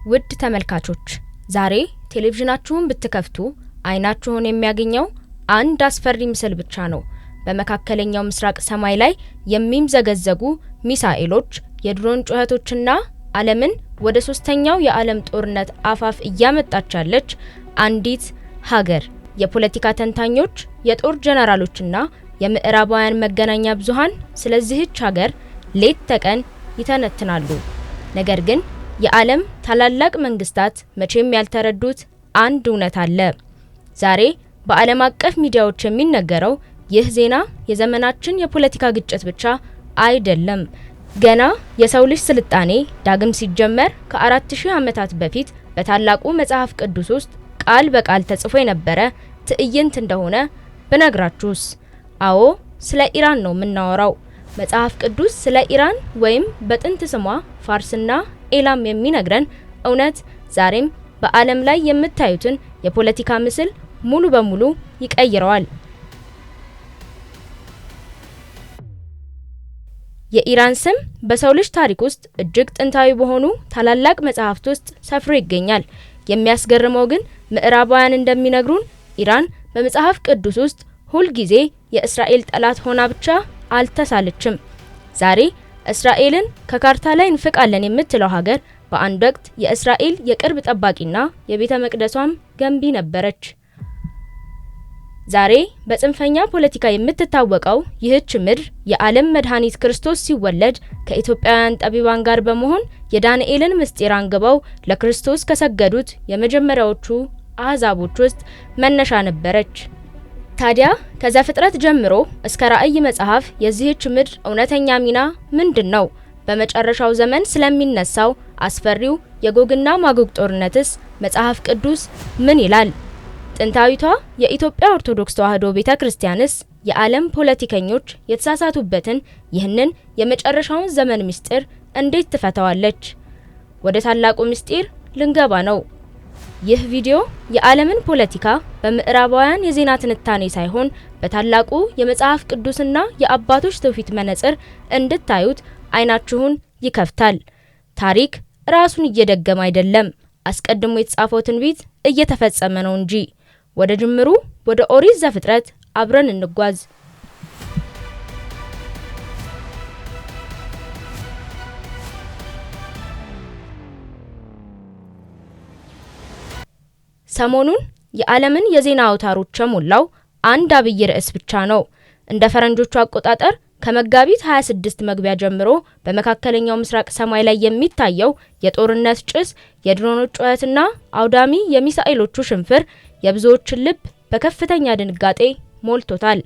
ውድ ተመልካቾች፣ ዛሬ ቴሌቪዥናችሁን ብትከፍቱ አይናችሁን የሚያገኘው አንድ አስፈሪ ምስል ብቻ ነው። በመካከለኛው ምስራቅ ሰማይ ላይ የሚምዘገዘጉ ሚሳኤሎች፣ የድሮን ጩኸቶችና ዓለምን ወደ ሶስተኛው የዓለም ጦርነት አፋፍ እያመጣች ያለች አንዲት ሀገር። የፖለቲካ ተንታኞች፣ የጦር ጀነራሎችና የምዕራባውያን መገናኛ ብዙሃን ስለዚህች ሀገር ሌት ተቀን ይተነትናሉ። ነገር ግን የዓለም ታላላቅ መንግስታት መቼም ያልተረዱት አንድ እውነት አለ። ዛሬ በዓለም አቀፍ ሚዲያዎች የሚነገረው ይህ ዜና የዘመናችን የፖለቲካ ግጭት ብቻ አይደለም። ገና የሰው ልጅ ስልጣኔ ዳግም ሲጀመር ከ4000 ዓመታት በፊት በታላቁ መጽሐፍ ቅዱስ ውስጥ ቃል በቃል ተጽፎ የነበረ ትዕይንት እንደሆነ ብነግራችሁስ? አዎ፣ ስለ ኢራን ነው የምናወራው። መጽሐፍ ቅዱስ ስለ ኢራን ወይም በጥንት ስሟ ፋርስና ኤላም የሚነግረን እውነት ዛሬም በዓለም ላይ የምታዩትን የፖለቲካ ምስል ሙሉ በሙሉ ይቀይረዋል። የኢራን ስም በሰው ልጅ ታሪክ ውስጥ እጅግ ጥንታዊ በሆኑ ታላላቅ መጽሐፍት ውስጥ ሰፍሮ ይገኛል። የሚያስገርመው ግን ምዕራባውያን እንደሚነግሩን ኢራን በመጽሐፍ ቅዱስ ውስጥ ሁልጊዜ የእስራኤል ጠላት ሆና ብቻ አልተሳለችም። ዛሬ እስራኤልን ከካርታ ላይ እንፍቃለን የምትለው ሀገር በአንድ ወቅት የእስራኤል የቅርብ ጠባቂና የቤተ መቅደሷም ገንቢ ነበረች። ዛሬ በጽንፈኛ ፖለቲካ የምትታወቀው ይህች ምድር የዓለም መድኃኒት ክርስቶስ ሲወለድ ከኢትዮጵያውያን ጠቢባን ጋር በመሆን የዳንኤልን ምስጢር አንግበው ለክርስቶስ ከሰገዱት የመጀመሪያዎቹ አሕዛቦች ውስጥ መነሻ ነበረች። ታዲያ ከዘፍጥረት ጀምሮ እስከ ራእይ መጽሐፍ የዚህች ምድር እውነተኛ ሚና ምንድን ነው? በመጨረሻው ዘመን ስለሚነሳው አስፈሪው የጎግና ማጎግ ጦርነትስ መጽሐፍ ቅዱስ ምን ይላል? ጥንታዊቷ የኢትዮጵያ ኦርቶዶክስ ተዋሕዶ ቤተ ክርስቲያንስ የዓለም ፖለቲከኞች የተሳሳቱበትን ይህንን የመጨረሻውን ዘመን ምስጢር እንዴት ትፈታዋለች? ወደ ታላቁ ምስጢር ልንገባ ነው። ይህ ቪዲዮ የዓለምን ፖለቲካ በምዕራባውያን የዜና ትንታኔ ሳይሆን በታላቁ የመጽሐፍ ቅዱስና የአባቶች ትውፊት መነጽር እንድታዩት አይናችሁን ይከፍታል። ታሪክ ራሱን እየደገመ አይደለም፣ አስቀድሞ የተጻፈው ትንቢት እየተፈጸመ ነው እንጂ። ወደ ጅምሩ ወደ ኦሪት ዘፍጥረት አብረን እንጓዝ። ሰሞኑን የዓለምን የዜና አውታሮች የሞላው አንድ አብይ ርዕስ ብቻ ነው። እንደ ፈረንጆቹ አቆጣጠር ከመጋቢት 26 መግቢያ ጀምሮ በመካከለኛው ምስራቅ ሰማይ ላይ የሚታየው የጦርነት ጭስ፣ የድሮኖች ጩኸትና አውዳሚ የሚሳኤሎቹ ሽንፍር የብዙዎችን ልብ በከፍተኛ ድንጋጤ ሞልቶታል።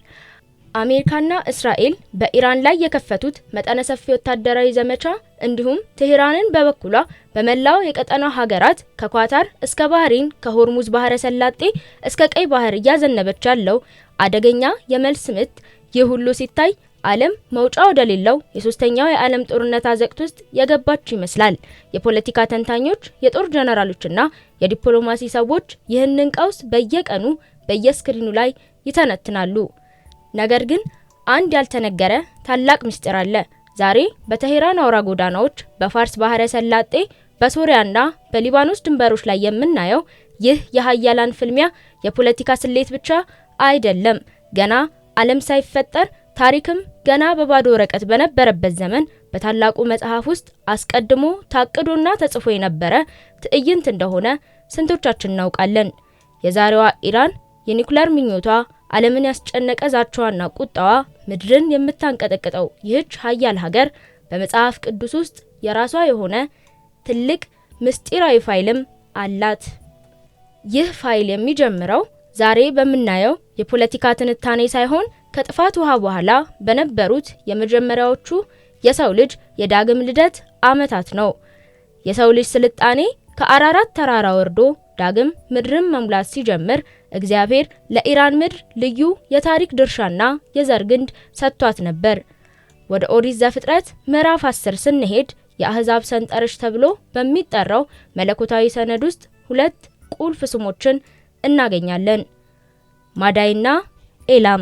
አሜሪካና እስራኤል በኢራን ላይ የከፈቱት መጠነ ሰፊ ወታደራዊ ዘመቻ እንዲሁም ቴህራንን በበኩሏ በመላው የቀጠናው ሀገራት ከኳታር እስከ ባህሬን፣ ከሆርሙዝ ባህረ ሰላጤ እስከ ቀይ ባህር እያዘነበች ያለው አደገኛ የመልስ ምት፣ ይህ ሁሉ ሲታይ ዓለም መውጫ ወደሌለው የሶስተኛው የዓለም ጦርነት አዘቅት ውስጥ የገባች ይመስላል። የፖለቲካ ተንታኞች፣ የጦር ጀነራሎችና የዲፕሎማሲ ሰዎች ይህንን ቀውስ በየቀኑ በየስክሪኑ ላይ ይተነትናሉ። ነገር ግን አንድ ያልተነገረ ታላቅ ምስጢር አለ። ዛሬ በቴሄራን አውራ ጎዳናዎች፣ በፋርስ ባህረ ሰላጤ፣ በሶሪያና በሊባኖስ ድንበሮች ላይ የምናየው ይህ የሀያላን ፍልሚያ የፖለቲካ ስሌት ብቻ አይደለም። ገና ዓለም ሳይፈጠር፣ ታሪክም ገና በባዶ ወረቀት በነበረበት ዘመን በታላቁ መጽሐፍ ውስጥ አስቀድሞ ታቅዶና ተጽፎ የነበረ ትዕይንት እንደሆነ ስንቶቻችን እናውቃለን? የዛሬዋ ኢራን የኒኩለር ምኞቷ፣ ዓለምን ያስጨነቀ ዛቻዋና ቁጣዋ ምድርን የምታንቀጠቅጠው ይህች ሀያል ሀገር በመጽሐፍ ቅዱስ ውስጥ የራሷ የሆነ ትልቅ ምስጢራዊ ፋይልም አላት። ይህ ፋይል የሚጀምረው ዛሬ በምናየው የፖለቲካ ትንታኔ ሳይሆን ከጥፋት ውሃ በኋላ በነበሩት የመጀመሪያዎቹ የሰው ልጅ የዳግም ልደት ዓመታት ነው። የሰው ልጅ ስልጣኔ ከአራራት ተራራ ወርዶ ዳግም ምድርን መሙላት ሲጀምር እግዚአብሔር ለኢራን ምድር ልዩ የታሪክ ድርሻና የዘር ግንድ ሰጥቷት ነበር። ወደ ኦሪት ዘፍጥረት ምዕራፍ 10 ስንሄድ የአህዛብ ሰንጠረዥ ተብሎ በሚጠራው መለኮታዊ ሰነድ ውስጥ ሁለት ቁልፍ ስሞችን እናገኛለን፣ ማዳይና ኤላም።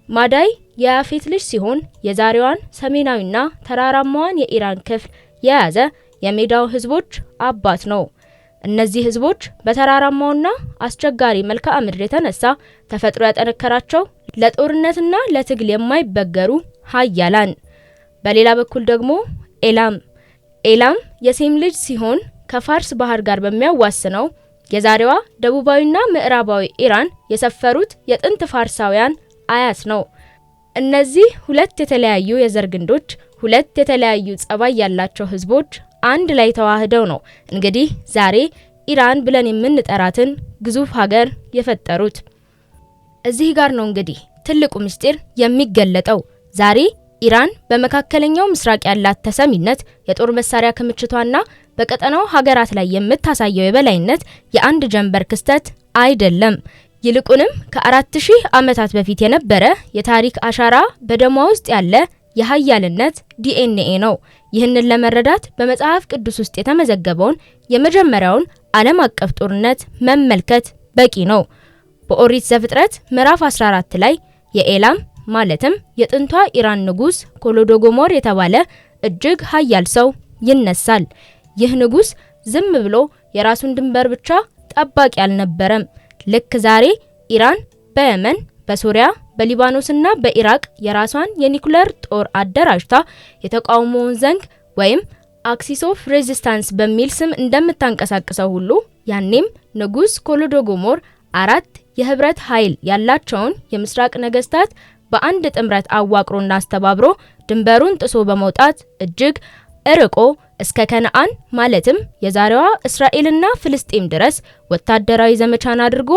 ማዳይ የያፌት ልጅ ሲሆን የዛሬዋን ሰሜናዊና ተራራማዋን የኢራን ክፍል የያዘ የሜዳው ህዝቦች አባት ነው። እነዚህ ህዝቦች በተራራማውና አስቸጋሪ መልክዓ ምድር የተነሳ ተፈጥሮ ያጠነከራቸው ለጦርነትና ለትግል የማይበገሩ ሀያላን። በሌላ በኩል ደግሞ ኤላም። ኤላም የሴም ልጅ ሲሆን ከፋርስ ባህር ጋር በሚያዋስነው የዛሬዋ ደቡባዊና ምዕራባዊ ኢራን የሰፈሩት የጥንት ፋርሳውያን አያት ነው። እነዚህ ሁለት የተለያዩ የዘር ግንዶች፣ ሁለት የተለያዩ ጸባይ ያላቸው ህዝቦች አንድ ላይ ተዋህደው ነው እንግዲህ ዛሬ ኢራን ብለን የምንጠራትን ግዙፍ ሀገር የፈጠሩት። እዚህ ጋር ነው እንግዲህ ትልቁ ምስጢር የሚገለጠው። ዛሬ ኢራን በመካከለኛው ምስራቅ ያላት ተሰሚነት፣ የጦር መሳሪያ ክምችቷና በቀጠናው ሀገራት ላይ የምታሳየው የበላይነት የአንድ ጀንበር ክስተት አይደለም። ይልቁንም ከ4000 ዓመታት በፊት የነበረ የታሪክ አሻራ፣ በደሟ ውስጥ ያለ የሀያልነት ዲኤንኤ ነው። ይህንን ለመረዳት በመጽሐፍ ቅዱስ ውስጥ የተመዘገበውን የመጀመሪያውን ዓለም አቀፍ ጦርነት መመልከት በቂ ነው። በኦሪት ዘፍጥረት ምዕራፍ 14 ላይ የኤላም ማለትም የጥንቷ ኢራን ንጉስ ኮሎዶጎሞር የተባለ እጅግ ሀያል ሰው ይነሳል። ይህ ንጉስ ዝም ብሎ የራሱን ድንበር ብቻ ጠባቂ አልነበረም። ልክ ዛሬ ኢራን በየመን፣ በሶሪያ፣ በሊባኖስና በኢራቅ የራሷን የኒኩለር ጦር አደራጅታ የተቃውሞውን ዘንግ ወይም Axis of Resistance በሚል ስም እንደምታንቀሳቅሰው ሁሉ፣ ያኔም ንጉስ ኮሎዶጎሞር አራት የህብረት ኃይል ያላቸውን የምስራቅ ነገስታት በአንድ ጥምረት አዋቅሮና አስተባብሮ ድንበሩን ጥሶ በመውጣት እጅግ እርቆ እስከ ከነአን ማለትም የዛሬዋ እስራኤልና ፍልስጤም ድረስ ወታደራዊ ዘመቻን አድርጎ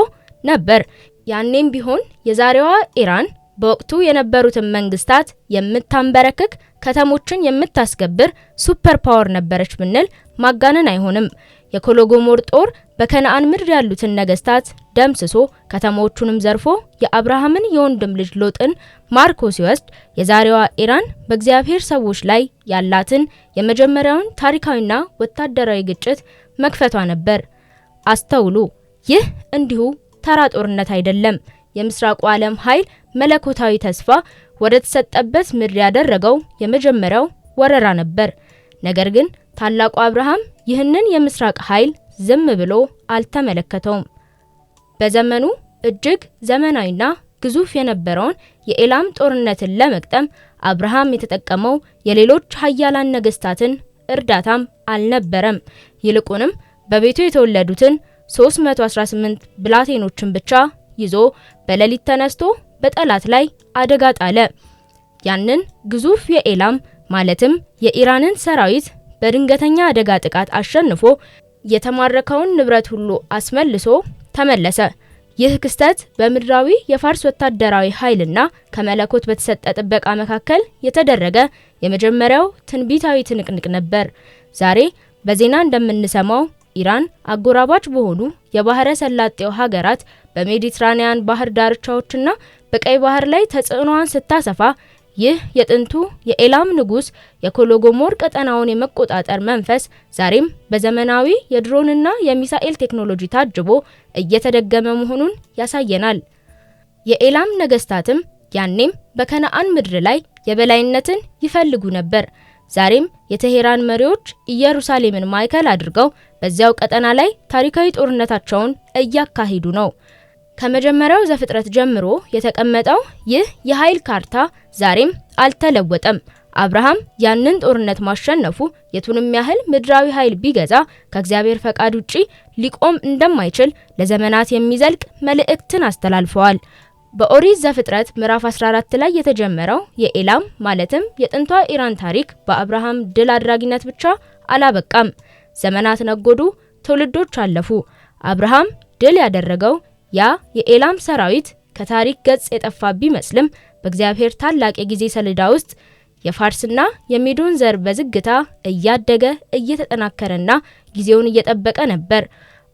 ነበር። ያኔም ቢሆን የዛሬዋ ኢራን በወቅቱ የነበሩትን መንግስታት የምታንበረክክ፣ ከተሞችን የምታስገብር super power ነበረች ብንል ማጋነን አይሆንም። የኮሎጎሞር ጦር በከነአን ምድር ያሉትን ነገስታት ደምስሶ፣ ከተሞቹንም ዘርፎ፣ የአብርሃምን የወንድም ልጅ ሎጥን ማርኮ ሲወስድ የዛሬዋ ኢራን በእግዚአብሔር ሰዎች ላይ ያላትን የመጀመሪያውን ታሪካዊና ወታደራዊ ግጭት መክፈቷ ነበር። አስተውሉ፣ ይህ እንዲሁ ተራ ጦርነት አይደለም። የምስራቁ ዓለም ኃይል መለኮታዊ ተስፋ ወደ ተሰጠበት ምድር ያደረገው የመጀመሪያው ወረራ ነበር። ነገር ግን ታላቁ አብርሃም ይህንን የምስራቅ ኃይል ዝም ብሎ አልተመለከተውም። በዘመኑ እጅግ ዘመናዊና ግዙፍ የነበረውን የኤላም ጦርነትን ለመግጠም አብርሃም የተጠቀመው የሌሎች ሀያላን ነገስታትን እርዳታም አልነበረም። ይልቁንም በቤቱ የተወለዱትን 318 ብላቴኖችን ብቻ ይዞ በሌሊት ተነስቶ በጠላት ላይ አደጋ ጣለ። ያንን ግዙፍ የኤላም ማለትም የኢራንን ሰራዊት በድንገተኛ አደጋ ጥቃት አሸንፎ የተማረከውን ንብረት ሁሉ አስመልሶ ተመለሰ። ይህ ክስተት በምድራዊ የፋርስ ወታደራዊ ኃይልና ከመለኮት በተሰጠ ጥበቃ መካከል የተደረገ የመጀመሪያው ትንቢታዊ ትንቅንቅ ነበር። ዛሬ በዜና እንደምንሰማው ኢራን አጎራባች በሆኑ የባህረ ሰላጤው ሀገራት፣ በሜዲትራኒያን ባህር ዳርቻዎችና በቀይ ባህር ላይ ተጽዕኖዋን ስታሰፋ፣ ይህ የጥንቱ የኤላም ንጉስ የኮሎጎሞር ቀጠናውን የመቆጣጠር መንፈስ ዛሬም በዘመናዊ የድሮንና የሚሳኤል ቴክኖሎጂ ታጅቦ እየተደገመ መሆኑን ያሳየናል። የኤላም ነገስታትም ያኔም በከነአን ምድር ላይ የበላይነትን ይፈልጉ ነበር። ዛሬም የቴሄራን መሪዎች ኢየሩሳሌምን ማዕከል አድርገው በዚያው ቀጠና ላይ ታሪካዊ ጦርነታቸውን እያካሄዱ ነው። ከመጀመሪያው ዘፍጥረት ጀምሮ የተቀመጠው ይህ የኃይል ካርታ ዛሬም አልተለወጠም። አብርሃም ያንን ጦርነት ማሸነፉ የቱንም ያህል ምድራዊ ኃይል ቢገዛ ከእግዚአብሔር ፈቃድ ውጪ ሊቆም እንደማይችል ለዘመናት የሚዘልቅ መልእክትን አስተላልፈዋል። በኦሪት ዘፍጥረት ምዕራፍ 14 ላይ የተጀመረው የኤላም ማለትም የጥንቷ ኢራን ታሪክ በአብርሃም ድል አድራጊነት ብቻ አላበቃም። ዘመናት ነጎዱ፣ ትውልዶች አለፉ። አብርሃም ድል ያደረገው ያ የኤላም ሰራዊት ከታሪክ ገጽ የጠፋ ቢመስልም፣ በእግዚአብሔር ታላቅ የጊዜ ሰሌዳ ውስጥ የፋርስና የሜዶን ዘር በዝግታ እያደገ፣ እየተጠናከረና ጊዜውን እየጠበቀ ነበር።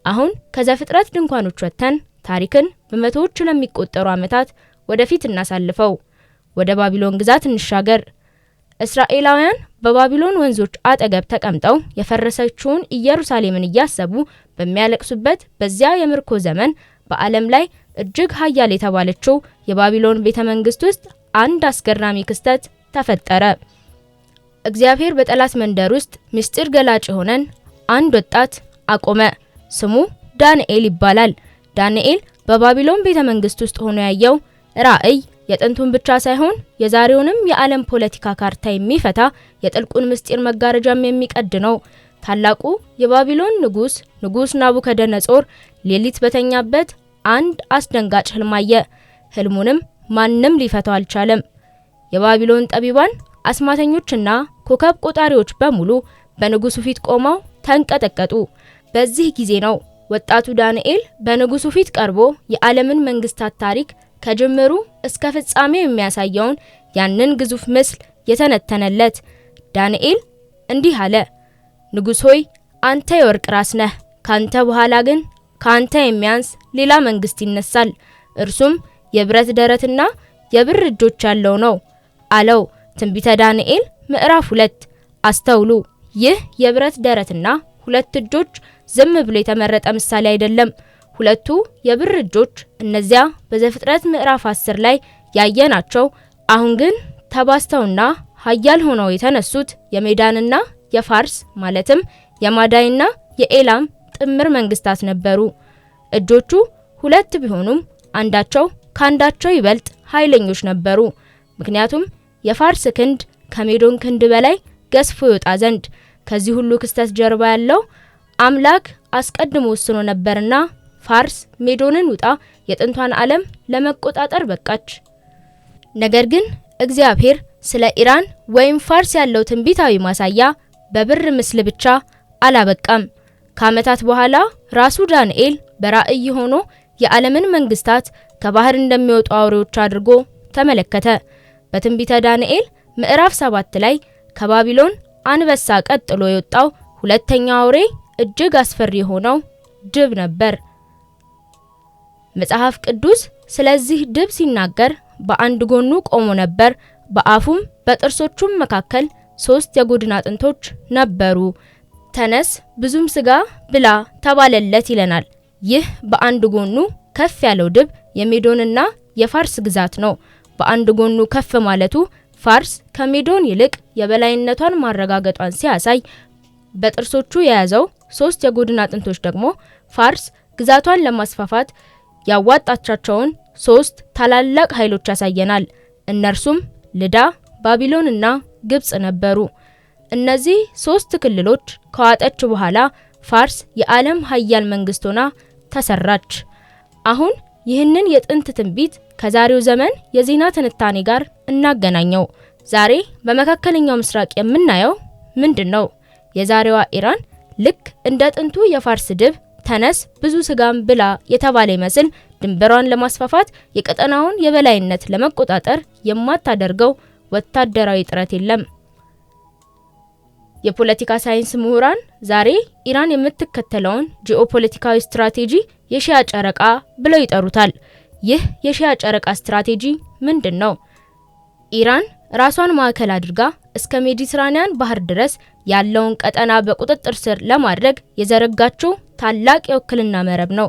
አሁን ከዘፍጥረት ድንኳኖች ወጥተን ታሪክን በመቶዎች ለሚቆጠሩ ዓመታት ወደፊት እናሳልፈው። ወደ ባቢሎን ግዛት እንሻገር። እስራኤላውያን በባቢሎን ወንዞች አጠገብ ተቀምጠው የፈረሰችውን ኢየሩሳሌምን እያሰቡ በሚያለቅሱበት በዚያ የምርኮ ዘመን በዓለም ላይ እጅግ ሀያል የተባለችው የባቢሎን ቤተ መንግስት ውስጥ አንድ አስገራሚ ክስተት ተፈጠረ። እግዚአብሔር በጠላት መንደር ውስጥ ምስጢር ገላጭ የሆነን አንድ ወጣት አቆመ። ስሙ ዳንኤል ይባላል። ዳንኤል በባቢሎን ቤተ መንግስት ውስጥ ሆኖ ያየው ራእይ የጥንቱን ብቻ ሳይሆን የዛሬውንም የዓለም ፖለቲካ ካርታ የሚፈታ፣ የጥልቁን ምስጢር መጋረጃም የሚቀድ ነው። ታላቁ የባቢሎን ንጉስ፣ ንጉስ ናቡከደነጾር ሌሊት በተኛበት አንድ አስደንጋጭ ህልም አየ። ህልሙንም ማንም ሊፈታው አልቻለም። የባቢሎን ጠቢባን፣ አስማተኞችና ኮከብ ቆጣሪዎች በሙሉ በንጉሱ ፊት ቆመው ተንቀጠቀጡ። በዚህ ጊዜ ነው ወጣቱ ዳንኤል በንጉሱ ፊት ቀርቦ የዓለምን መንግስታት ታሪክ ከጅምሩ እስከ ፍጻሜው የሚያሳየውን ያንን ግዙፍ ምስል የተነተነለት። ዳንኤል እንዲህ አለ፦ "ንጉስ ሆይ፣ አንተ የወርቅ ራስ ነህ። ካንተ በኋላ ግን ካንተ የሚያንስ ሌላ መንግስት ይነሳል። እርሱም የብረት ደረትና የብር እጆች ያለው ነው" አለው። ትንቢተ ዳንኤል ምዕራፍ 2። አስተውሉ፣ ይህ የብረት ደረትና ሁለት እጆች ዝም ብሎ የተመረጠ ምሳሌ አይደለም። ሁለቱ የብር እጆች እነዚያ በዘፍጥረት ምዕራፍ 10 ላይ ያየናቸው፣ አሁን ግን ተባስተውና ሀያል ሆነው የተነሱት የሜዳንና የፋርስ፣ ማለትም የማዳይና የኤላም ጥምር መንግስታት ነበሩ። እጆቹ ሁለት ቢሆኑም አንዳቸው ካንዳቸው ይበልጥ ኃይለኞች ነበሩ። ምክንያቱም የፋርስ ክንድ ከሜዶን ክንድ በላይ ገዝፎ ይወጣ ዘንድ ከዚህ ሁሉ ክስተት ጀርባ ያለው አምላክ አስቀድሞ ወስኖ ነበርና ፋርስ ሜዶንን ውጣ የጥንቷን ዓለም ለመቆጣጠር በቃች። ነገር ግን እግዚአብሔር ስለ ኢራን ወይም ፋርስ ያለው ትንቢታዊ ማሳያ በብር ምስል ብቻ አላበቃም። ከዓመታት በኋላ ራሱ ዳንኤል በራእይ ሆኖ የዓለምን መንግስታት ከባህር እንደሚወጡ አውሬዎች አድርጎ ተመለከተ። በትንቢተ ዳንኤል ምዕራፍ 7 ላይ ከባቢሎን አንበሳ ቀጥሎ የወጣው ሁለተኛው አውሬ እጅግ አስፈሪ የሆነው ድብ ነበር። መጽሐፍ ቅዱስ ስለዚህ ድብ ሲናገር "በአንድ ጎኑ ቆሞ ነበር፣ በአፉም በጥርሶቹም መካከል ሶስት የጎድን አጥንቶች ነበሩ። ተነስ፣ ብዙም ስጋ ብላ ተባለለት" ይለናል። ይህ በአንድ ጎኑ ከፍ ያለው ድብ የሜዶንና የፋርስ ግዛት ነው። በአንድ ጎኑ ከፍ ማለቱ ፋርስ ከሜዶን ይልቅ የበላይነቷን ማረጋገጧን ሲያሳይ፣ በጥርሶቹ የያዘው ሶስት የጎድን አጥንቶች ደግሞ ፋርስ ግዛቷን ለማስፋፋት ያዋጣቻቸውን ሶስት ታላላቅ ኃይሎች ያሳየናል። እነርሱም ልዳ፣ ባቢሎንና ግብጽ ነበሩ። እነዚህ ሶስት ክልሎች ከዋጠች በኋላ ፋርስ የዓለም ሀያል መንግስት ሆና ተሰራች። አሁን ይህንን የጥንት ትንቢት ከዛሬው ዘመን የዜና ትንታኔ ጋር እናገናኘው። ዛሬ በመካከለኛው ምስራቅ የምናየው ምንድን ነው? የዛሬዋ ኢራን ልክ እንደ ጥንቱ የፋርስ ድብ ተነስ፣ ብዙ ስጋም ብላ የተባለ ይመስል ድንበሯን ለማስፋፋት፣ የቀጠናውን የበላይነት ለመቆጣጠር የማታደርገው ወታደራዊ ጥረት የለም። የፖለቲካ ሳይንስ ምሁራን ዛሬ ኢራን የምትከተለውን ጂኦፖለቲካዊ ስትራቴጂ የሺያ ጨረቃ ብለው ይጠሩታል። ይህ የሺያ ጨረቃ ስትራቴጂ ምንድን ነው? ኢራን ራሷን ማዕከል አድርጋ እስከ ሜዲትራኒያን ባህር ድረስ ያለውን ቀጠና በቁጥጥር ስር ለማድረግ የዘረጋችው ታላቅ የውክልና መረብ ነው።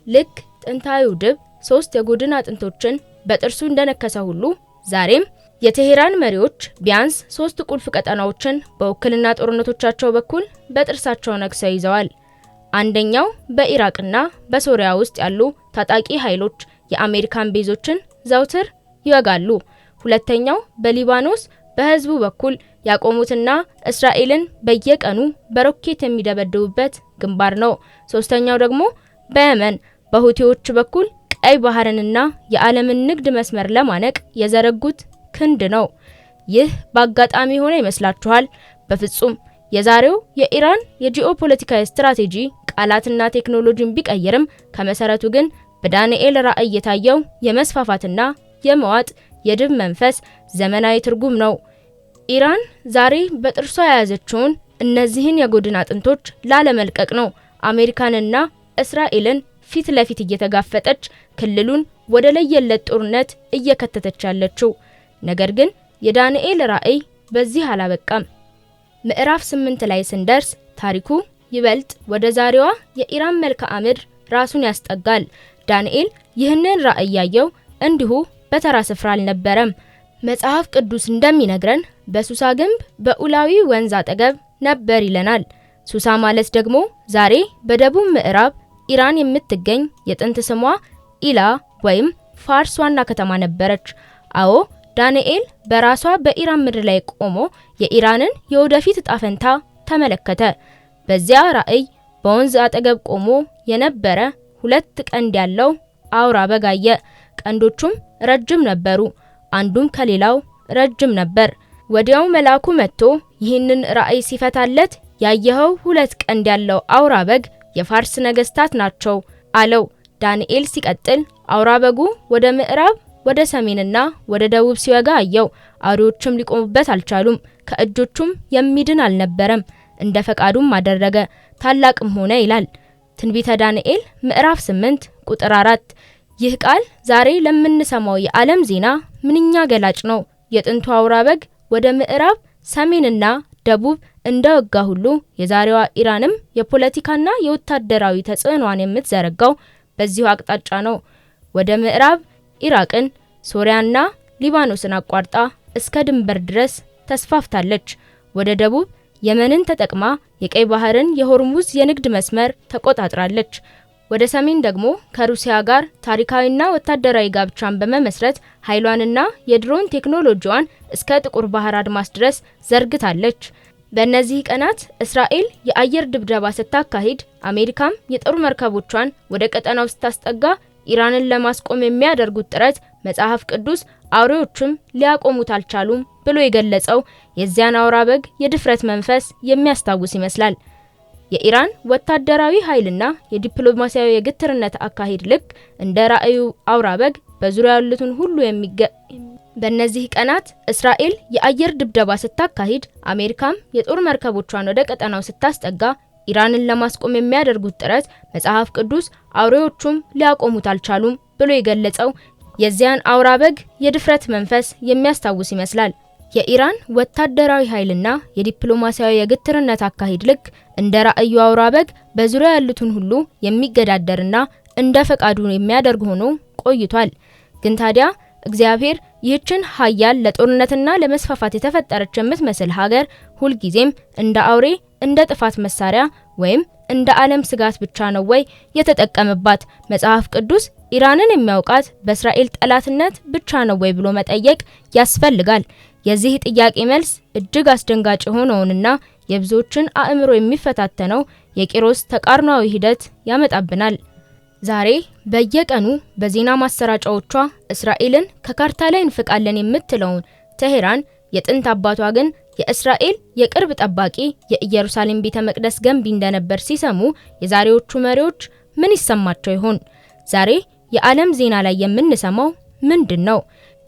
ልክ ጥንታዊው ድብ ሶስት የጎድን አጥንቶችን በጥርሱ እንደነከሰ ሁሉ፣ ዛሬም የቴሄራን መሪዎች ቢያንስ ሶስት ቁልፍ ቀጠናዎችን በውክልና ጦርነቶቻቸው በኩል በጥርሳቸው ነክሰው ይዘዋል። አንደኛው በኢራቅና በሶሪያ ውስጥ ያሉ ታጣቂ ኃይሎች የአሜሪካን ቤዞችን ዘውትር ይወጋሉ። ሁለተኛው በሊባኖስ በህዝቡ በኩል ያቆሙትና እስራኤልን በየቀኑ በሮኬት የሚደበድቡበት ግንባር ነው። ሶስተኛው ደግሞ በየመን በሁቲዎች በኩል ቀይ ባህርንና የዓለምን ንግድ መስመር ለማነቅ የዘረጉት ክንድ ነው። ይህ በአጋጣሚ የሆነ ይመስላችኋል? በፍጹም። የዛሬው የኢራን የጂኦፖለቲካዊ ስትራቴጂ ቃላትና ቴክኖሎጂን ቢቀይርም ከመሰረቱ ግን በዳንኤል ራእይ የታየው የመስፋፋትና የመዋጥ የድብ መንፈስ ዘመናዊ ትርጉም ነው። ኢራን ዛሬ በጥርሷ የያዘችውን እነዚህን የጎድን አጥንቶች ላለመልቀቅ ነው አሜሪካንና እስራኤልን ፊት ለፊት እየተጋፈጠች ክልሉን ወደ ለየለት ጦርነት እየከተተች ያለችው። ነገር ግን የዳንኤል ራእይ በዚህ አላበቃም። ምዕራፍ 8 ላይ ስንደርስ ታሪኩ ይበልጥ ወደ ዛሬዋ የኢራን መልክዓ ምድር ራሱን ያስጠጋል። ዳንኤል ይህንን ራእይ ያየው እንዲሁ በተራ ስፍራ አልነበረም። መጽሐፍ ቅዱስ እንደሚነግረን በሱሳ ግንብ በኡላዊ ወንዝ አጠገብ ነበር ይለናል። ሱሳ ማለት ደግሞ ዛሬ በደቡብ ምዕራብ ኢራን የምትገኝ የጥንት ስሟ ኢላ ወይም ፋርስ ዋና ከተማ ነበረች። አዎ፣ ዳንኤል በራሷ በኢራን ምድር ላይ ቆሞ የኢራንን የወደፊት እጣ ፈንታ ተመለከተ። በዚያ ራእይ በወንዝ አጠገብ ቆሞ የነበረ ሁለት ቀንድ ያለው አውራ በግ አየ። ቀንዶቹም ረጅም ነበሩ፣ አንዱም ከሌላው ረጅም ነበር። ወዲያው መልአኩ መጥቶ ይህንን ራእይ ሲፈታለት ያየኸው ሁለት ቀንድ ያለው አውራ በግ የፋርስ ነገስታት ናቸው አለው። ዳንኤል ሲቀጥል አውራ በጉ ወደ ምዕራብ፣ ወደ ሰሜንና ወደ ደቡብ ሲወጋ አየው። አውሬዎችም ሊቆሙበት አልቻሉም፣ ከእጆቹም የሚድን አልነበረም። እንደ ፈቃዱም አደረገ፣ ታላቅም ሆነ ይላል ትንቢተ ዳንኤል ምዕራፍ 8 ቁጥር 4። ይህ ቃል ዛሬ ለምንሰማው የዓለም ዜና ምንኛ ገላጭ ነው። የጥንቱ አውራ በግ ወደ ምዕራብ፣ ሰሜንና ደቡብ እንደወጋ ሁሉ የዛሬዋ ኢራንም የፖለቲካና የወታደራዊ ተጽዕኖዋን የምትዘረጋው በዚሁ አቅጣጫ ነው። ወደ ምዕራብ ኢራቅን፣ ሶሪያና ሊባኖስን አቋርጣ እስከ ድንበር ድረስ ተስፋፍታለች። ወደ ደቡብ የመንን ተጠቅማ የቀይ ባህርን የሆርሙዝ የንግድ መስመር ተቆጣጥራለች። ወደ ሰሜን ደግሞ ከሩሲያ ጋር ታሪካዊና ወታደራዊ ጋብቻን በመመስረት ኃይሏንና የድሮን ቴክኖሎጂዋን እስከ ጥቁር ባህር አድማስ ድረስ ዘርግታለች። በእነዚህ ቀናት እስራኤል የአየር ድብደባ ስታካሂድ፣ አሜሪካም የጦር መርከቦቿን ወደ ቀጠናው ስታስጠጋ ኢራንን ለማስቆም የሚያደርጉት ጥረት መጽሐፍ ቅዱስ አውሬዎቹም ሊያቆሙት አልቻሉም ብሎ የገለጸው የዚያን አውራ በግ የድፍረት መንፈስ የሚያስታውስ ይመስላል። የኢራን ወታደራዊ ኃይልና የዲፕሎማሲያዊ የግትርነት አካሄድ ልክ እንደ ራእዩ አውራ በግ በዙሪያው ያሉትን ሁሉ በእነዚህ ቀናት እስራኤል የአየር ድብደባ ስታካሂድ፣ አሜሪካም የጦር መርከቦቿን ወደ ቀጠናው ስታስጠጋ ኢራንን ለማስቆም የሚያደርጉት ጥረት መጽሐፍ ቅዱስ አውሬዎቹም ሊያቆሙት አልቻሉም ብሎ የገለጸው የዚያን አውራ በግ የድፍረት መንፈስ የሚያስታውስ ይመስላል። የኢራን ወታደራዊ ኃይልና የዲፕሎማሲያዊ የግትርነት አካሄድ ልክ እንደ ራእዩ አውራ በግ በዙሪያው ያሉትን ሁሉ የሚገዳደርና እንደ ፈቃዱ የሚያደርግ ሆኖ ቆይቷል። ግን ታዲያ እግዚአብሔር ይህችን ሀያል ለጦርነትና ለመስፋፋት የተፈጠረች የምትመስል ሀገር ሁልጊዜም እንደ አውሬ፣ እንደ ጥፋት መሳሪያ ወይም እንደ ዓለም ስጋት ብቻ ነው ወይ የተጠቀመባት? መጽሐፍ ቅዱስ ኢራንን የሚያውቃት በእስራኤል ጠላትነት ብቻ ነው ወይ ብሎ መጠየቅ ያስፈልጋል። የዚህ ጥያቄ መልስ እጅግ አስደንጋጭ የሆነውንና የብዙዎችን አእምሮ የሚፈታተነው የቂሮስ ተቃርኗዊ ሂደት ያመጣብናል። ዛሬ በየቀኑ በዜና ማሰራጫዎቿ እስራኤልን ከካርታ ላይ እንፍቃለን የምትለውን ቴሄራን የጥንት አባቷ ግን የእስራኤል የቅርብ ጠባቂ፣ የኢየሩሳሌም ቤተ መቅደስ ገንቢ እንደነበር ሲሰሙ የዛሬዎቹ መሪዎች ምን ይሰማቸው ይሆን? ዛሬ የዓለም ዜና ላይ የምንሰማው ምንድን ነው?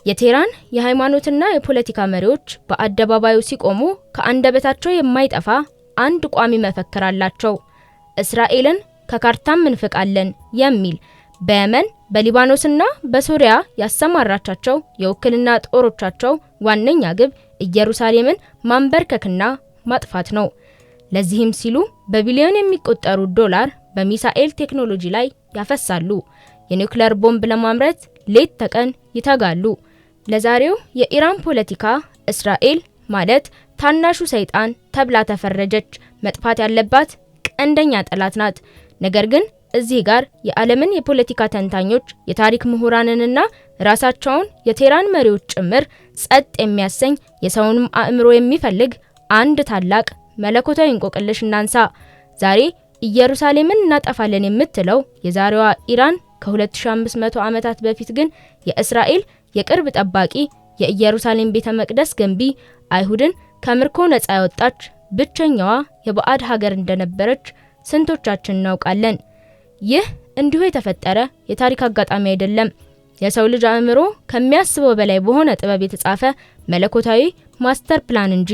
የቴህራን የሃይማኖትና የፖለቲካ መሪዎች በአደባባዩ ሲቆሙ ከአንደበታቸው የማይጠፋ አንድ ቋሚ መፈክር አላቸው። እስራኤልን ከካርታም እንፍቃለን የሚል። በየመን፣ በሊባኖስና በሶሪያ ያሰማራቻቸው የውክልና ጦሮቻቸው ዋነኛ ግብ ኢየሩሳሌምን ማንበርከክና ማጥፋት ነው። ለዚህም ሲሉ በቢሊዮን የሚቆጠሩ ዶላር በሚሳኤል ቴክኖሎጂ ላይ ያፈሳሉ። የኒውክሌር ቦምብ ለማምረት ሌት ተቀን ይተጋሉ። ለዛሬው የኢራን ፖለቲካ እስራኤል ማለት ታናሹ ሰይጣን ተብላ ተፈረጀች። መጥፋት ያለባት ቀንደኛ ጠላት ናት። ነገር ግን እዚህ ጋር የዓለምን የፖለቲካ ተንታኞች፣ የታሪክ ምሁራንንና ራሳቸውን የቴህራን መሪዎች ጭምር ጸጥ የሚያሰኝ፣ የሰውንም አእምሮ የሚፈልግ አንድ ታላቅ መለኮታዊ እንቆቅልሽ እናንሳ። ዛሬ ኢየሩሳሌምን እናጠፋለን የምትለው የዛሬዋ ኢራን ከ2500 ዓመታት በፊት ግን የእስራኤል የቅርብ ጠባቂ፣ የኢየሩሳሌም ቤተ መቅደስ ገንቢ፣ አይሁድን ከምርኮ ነፃ ያወጣች ብቸኛዋ የባዕድ ሀገር እንደነበረች ስንቶቻችን እናውቃለን? ይህ እንዲሁ የተፈጠረ የታሪክ አጋጣሚ አይደለም። የሰው ልጅ አእምሮ ከሚያስበው በላይ በሆነ ጥበብ የተጻፈ መለኮታዊ master plan እንጂ።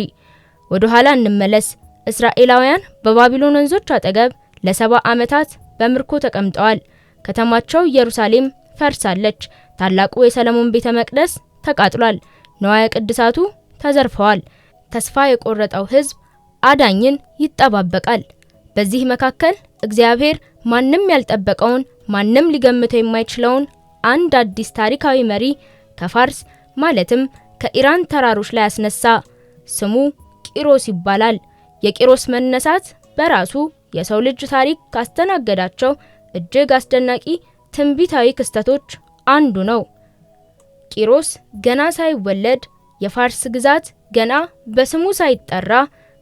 ወደ ኋላ እንመለስ። እስራኤላውያን በባቢሎን ወንዞች አጠገብ ለ70 ዓመታት በምርኮ ተቀምጠዋል። ከተማቸው ኢየሩሳሌም ፈርሳለች። ታላቁ የሰለሞን ቤተ መቅደስ ተቃጥሏል። ንዋየ ቅድሳቱ ተዘርፈዋል። ተስፋ የቆረጠው ሕዝብ አዳኝን ይጠባበቃል። በዚህ መካከል እግዚአብሔር ማንም ያልጠበቀውን፣ ማንም ሊገምተው የማይችለውን አንድ አዲስ ታሪካዊ መሪ ከፋርስ ማለትም ከኢራን ተራሮች ላይ አስነሳ። ስሙ ቂሮስ ይባላል። የቂሮስ መነሳት በራሱ የሰው ልጅ ታሪክ ካስተናገዳቸው እጅግ አስደናቂ ትንቢታዊ ክስተቶች አንዱ ነው። ቂሮስ ገና ሳይወለድ፣ የፋርስ ግዛት ገና በስሙ ሳይጠራ፣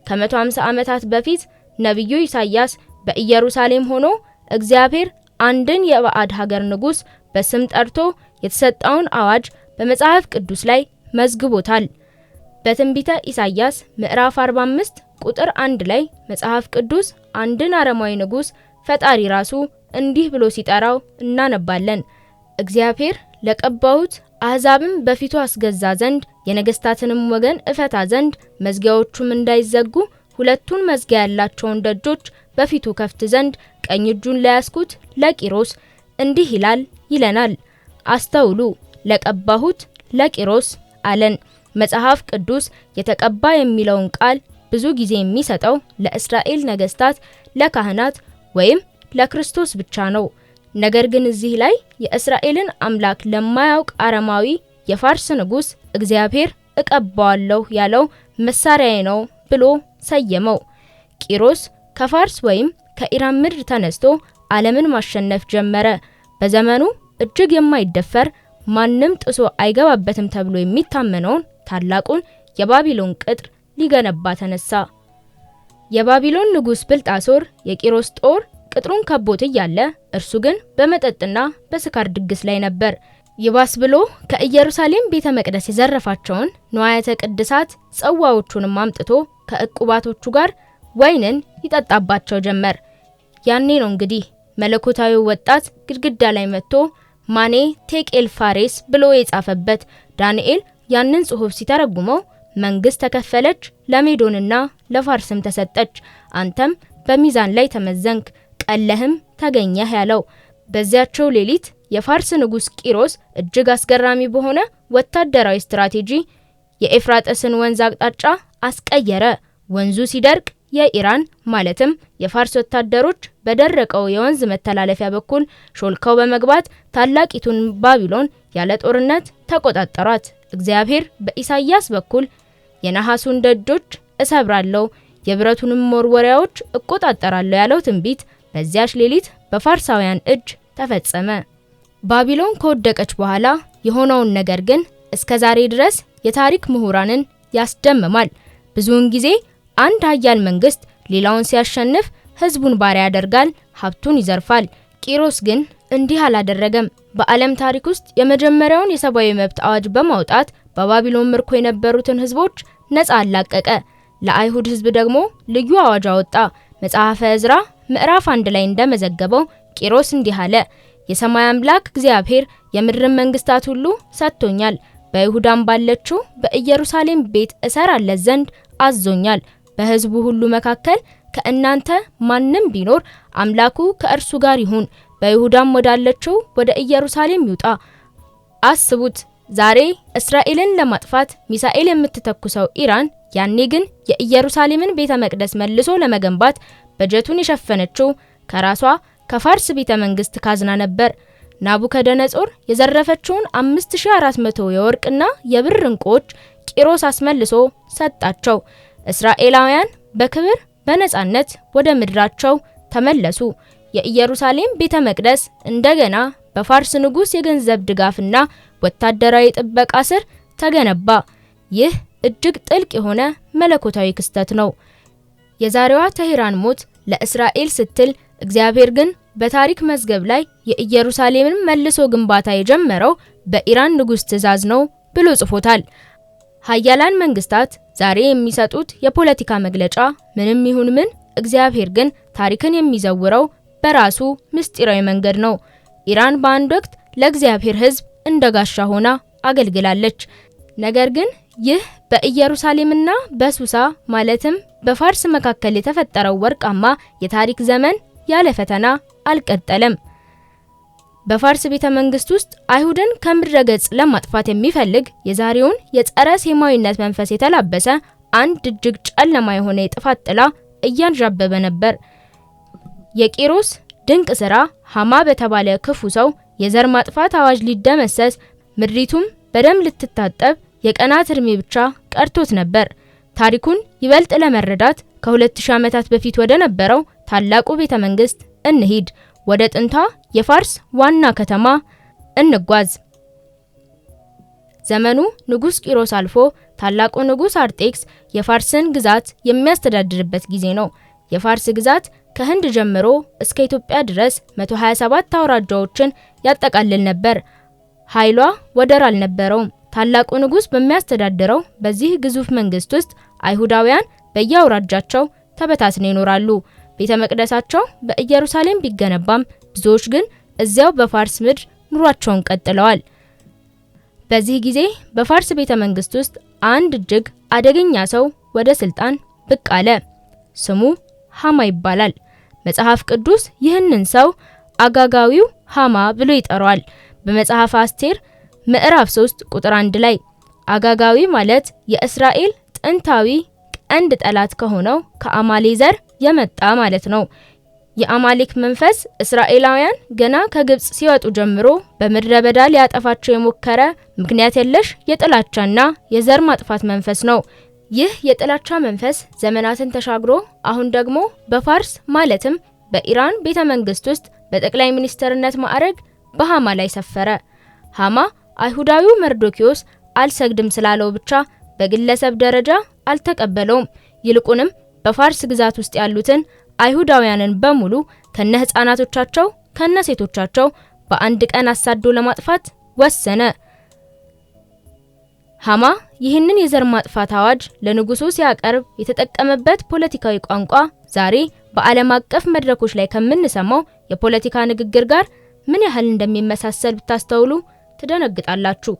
ከ150 ዓመታት በፊት ነቢዩ ኢሳይያስ በኢየሩሳሌም ሆኖ እግዚአብሔር አንድን የባዕድ ሀገር ንጉሥ በስም ጠርቶ የተሰጠውን አዋጅ በመጽሐፍ ቅዱስ ላይ መዝግቦታል። በትንቢተ ኢሳይያስ ምዕራፍ 45 ቁጥር 1 ላይ መጽሐፍ ቅዱስ አንድን አረማዊ ንጉሥ ፈጣሪ ራሱ እንዲህ ብሎ ሲጠራው እናነባለን። እግዚአብሔር ለቀባሁት አሕዛብን በፊቱ አስገዛ ዘንድ፣ የነገስታትንም ወገን እፈታ ዘንድ፣ መዝጊያዎቹም እንዳይዘጉ ሁለቱን መዝጊያ ያላቸውን ደጆች በፊቱ ከፍት ዘንድ ቀኝ እጁን ለያዝኩት ለቂሮስ እንዲህ ይላል ይለናል። አስተውሉ፣ ለቀባሁት ለቂሮስ አለን። መጽሐፍ ቅዱስ የተቀባ የሚለውን ቃል ብዙ ጊዜ የሚሰጠው ለእስራኤል ነገስታት፣ ለካህናት ወይም ለክርስቶስ ብቻ ነው። ነገር ግን እዚህ ላይ የእስራኤልን አምላክ ለማያውቅ አረማዊ የፋርስ ንጉስ እግዚአብሔር እቀባዋለሁ ያለው መሳሪያዬ ነው ብሎ ሰየመው። ቂሮስ ከፋርስ ወይም ከኢራን ምድር ተነስቶ ዓለምን ማሸነፍ ጀመረ። በዘመኑ እጅግ የማይደፈር፣ ማንም ጥሶ አይገባበትም ተብሎ የሚታመነውን ታላቁን የባቢሎን ቅጥር ሊገነባ ተነሳ። የባቢሎን ንጉስ ብልጣሶር የቂሮስ ጦር ቅጥሩን ከቦት እያለ እርሱ ግን በመጠጥና በስካር ድግስ ላይ ነበር። ይባስ ብሎ ከኢየሩሳሌም ቤተ መቅደስ የዘረፋቸውን ንዋያተ ቅድሳት ጽዋዎቹንም አምጥቶ ከዕቁባቶቹ ጋር ወይንን ይጠጣባቸው ጀመር። ያኔ ነው እንግዲህ መለኮታዊው ወጣት ግድግዳ ላይ መጥቶ ማኔ ቴቄል ፋሬስ ብሎ የጻፈበት። ዳንኤል ያንን ጽሑፍ ሲተረጉመው መንግስት ተከፈለች፣ ለሜዶንና ለፋርስም ተሰጠች፣ አንተም በሚዛን ላይ ተመዘንክ፣ ቀለህም ተገኘህ ያለው። በዚያቸው ሌሊት የፋርስ ንጉስ ቂሮስ እጅግ አስገራሚ በሆነ ወታደራዊ ስትራቴጂ የኤፍራጥስን ወንዝ አቅጣጫ አስቀየረ። ወንዙ ሲደርቅ የኢራን ማለትም የፋርስ ወታደሮች በደረቀው የወንዝ መተላለፊያ በኩል ሾልከው በመግባት ታላቂቱን ባቢሎን ያለ ጦርነት ተቆጣጠሯት። እግዚአብሔር በኢሳይያስ በኩል የነሐሱን ደጆች እሰብራለሁ፣ የብረቱንም መወርወሪያዎች እቆጣጠራለሁ ያለው ትንቢት በዚያች ሌሊት በፋርሳውያን እጅ ተፈጸመ። ባቢሎን ከወደቀች በኋላ የሆነውን ነገር ግን እስከ ዛሬ ድረስ የታሪክ ምሁራንን ያስደምማል። ብዙውን ጊዜ አንድ ሀያል መንግስት ሌላውን ሲያሸንፍ ህዝቡን ባሪያ ያደርጋል፣ ሀብቱን ይዘርፋል። ቂሮስ ግን እንዲህ አላደረገም። በዓለም ታሪክ ውስጥ የመጀመሪያውን የሰብአዊ መብት አዋጅ በማውጣት በባቢሎን ምርኮ የነበሩትን ህዝቦች ነፃ አላቀቀ። ለአይሁድ ህዝብ ደግሞ ልዩ አዋጅ አወጣ። መጽሐፈ ዕዝራ ምዕራፍ 1 ላይ እንደመዘገበው ቂሮስ እንዲህ አለ። የሰማይ አምላክ እግዚአብሔር የምድርን መንግስታት ሁሉ ሰጥቶኛል፣ በይሁዳም ባለችው በኢየሩሳሌም ቤት እሰራለት ዘንድ አዞኛል። በህዝቡ ሁሉ መካከል ከእናንተ ማንም ቢኖር አምላኩ ከእርሱ ጋር ይሁን፣ በይሁዳም ወዳለችው ወደ ኢየሩሳሌም ይውጣ። አስቡት፣ ዛሬ እስራኤልን ለማጥፋት ሚሳኤል የምትተኩሰው ኢራን ያኔ ግን የኢየሩሳሌምን ቤተ መቅደስ መልሶ ለመገንባት በጀቱን የሸፈነችው ከራሷ ከፋርስ ቤተ መንግስት ካዝና ነበር። ናቡከደነጾር የዘረፈችውን 5400 የወርቅና የብር ዕንቁዎች ቂሮስ አስመልሶ ሰጣቸው። እስራኤላውያን በክብር በነጻነት ወደ ምድራቸው ተመለሱ። የኢየሩሳሌም ቤተ መቅደስ እንደገና በፋርስ ንጉስ የገንዘብ ድጋፍና ወታደራዊ ጥበቃ ስር ተገነባ። ይህ እጅግ ጥልቅ የሆነ መለኮታዊ ክስተት ነው። የዛሬዋ ቴህራን ሞት ለእስራኤል ስትል፣ እግዚአብሔር ግን በታሪክ መዝገብ ላይ የኢየሩሳሌምን መልሶ ግንባታ የጀመረው በኢራን ንጉስ ትዕዛዝ ነው ብሎ ጽፎታል። ሀያላን መንግስታት ዛሬ የሚሰጡት የፖለቲካ መግለጫ ምንም ይሁን ምን፣ እግዚአብሔር ግን ታሪክን የሚዘውረው በራሱ ምስጢራዊ መንገድ ነው። ኢራን በአንድ ወቅት ለእግዚአብሔር ሕዝብ እንደ ጋሻ ሆና አገልግላለች። ነገር ግን ይህ በኢየሩሳሌምና በሱሳ ማለትም በፋርስ መካከል የተፈጠረው ወርቃማ የታሪክ ዘመን ያለ ፈተና አልቀጠለም። በፋርስ ቤተ መንግስት ውስጥ አይሁድን ከምድረ ገጽ ለማጥፋት የሚፈልግ፣ የዛሬውን የጸረ ሴማዊነት መንፈስ የተላበሰ አንድ እጅግ ጨለማ የሆነ የጥፋት ጥላ እያንዣበበ ነበር። የቂሮስ ድንቅ ስራ ሃማ በተባለ ክፉ ሰው የዘር ማጥፋት አዋጅ ሊደመሰስ፣ ምድሪቱም በደም ልትታጠብ የቀናት እድሜ ብቻ ቀርቶት ነበር። ታሪኩን ይበልጥ ለመረዳት ከ2000 ዓመታት በፊት ወደ ነበረው ታላቁ ቤተ መንግስት እንሂድ። ወደ ጥንቷ የፋርስ ዋና ከተማ እንጓዝ። ዘመኑ ንጉስ ቂሮስ አልፎ ታላቁ ንጉስ አርጤክስ የፋርስን ግዛት የሚያስተዳድርበት ጊዜ ነው። የፋርስ ግዛት ከህንድ ጀምሮ እስከ ኢትዮጵያ ድረስ 127 አውራጃዎችን ያጠቃልል ነበር። ኃይሏ ወደር አልነበረውም። ታላቁ ንጉስ በሚያስተዳድረው በዚህ ግዙፍ መንግስት ውስጥ አይሁዳውያን በየአውራጃቸው ተበታትነው ይኖራሉ። ቤተ መቅደሳቸው በኢየሩሳሌም ቢገነባም ብዙዎች ግን እዚያው በፋርስ ምድር ኑሯቸውን ቀጥለዋል። በዚህ ጊዜ በፋርስ ቤተ መንግስት ውስጥ አንድ እጅግ አደገኛ ሰው ወደ ስልጣን ብቅ አለ። ስሙ ሃማ ይባላል። መጽሐፍ ቅዱስ ይህንን ሰው አጋጋዊው ሃማ ብሎ ይጠራዋል። በመጽሐፈ አስቴር ምዕራፍ 3 ቁጥር 1 ላይ አጋጋዊ ማለት የእስራኤል ጥንታዊ ቀንድ ጠላት ከሆነው ከአማሌ ዘር የመጣ ማለት ነው። የአማሌክ መንፈስ እስራኤላውያን ገና ከግብጽ ሲወጡ ጀምሮ በምድረ በዳ ሊያጠፋቸው የሞከረ ምክንያት የለሽ የጥላቻና የዘር ማጥፋት መንፈስ ነው። ይህ የጥላቻ መንፈስ ዘመናትን ተሻግሮ አሁን ደግሞ በፋርስ ማለትም በኢራን ቤተ መንግስት ውስጥ በጠቅላይ ሚኒስትርነት ማዕረግ በሃማ ላይ ሰፈረ። ሃማ አይሁዳዊው መርዶኪዮስ አልሰግድም ስላለው ብቻ በግለሰብ ደረጃ አልተቀበለውም። ይልቁንም በፋርስ ግዛት ውስጥ ያሉትን አይሁዳውያንን በሙሉ ከነ ህፃናቶቻቸው ከነ ሴቶቻቸው በአንድ ቀን አሳዶ ለማጥፋት ወሰነ። ሃማ ይህንን የዘር ማጥፋት አዋጅ ለንጉሱ ሲያቀርብ የተጠቀመበት ፖለቲካዊ ቋንቋ ዛሬ በዓለም አቀፍ መድረኮች ላይ ከምንሰማው የፖለቲካ ንግግር ጋር ምን ያህል እንደሚመሳሰል ብታስተውሉ ትደነግጣላችሁ።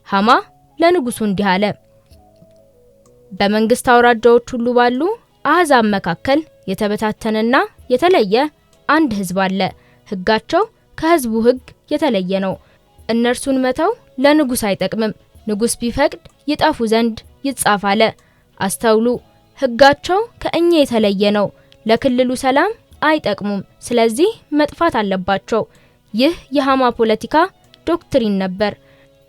ሃማ ለንጉሱ እንዲህ አለ። በመንግስት አውራጃዎች ሁሉ ባሉ አሕዛብ መካከል የተበታተነና የተለየ አንድ ህዝብ አለ። ህጋቸው ከህዝቡ ህግ የተለየ ነው። እነርሱን መተው ለንጉስ አይጠቅምም። ንጉስ ቢፈቅድ ይጠፉ ዘንድ ይጻፍ አለ። አስተውሉ፣ ህጋቸው ከእኛ የተለየ ነው። ለክልሉ ሰላም አይጠቅሙም። ስለዚህ መጥፋት አለባቸው። ይህ የሃማ ፖለቲካ doctrine ነበር።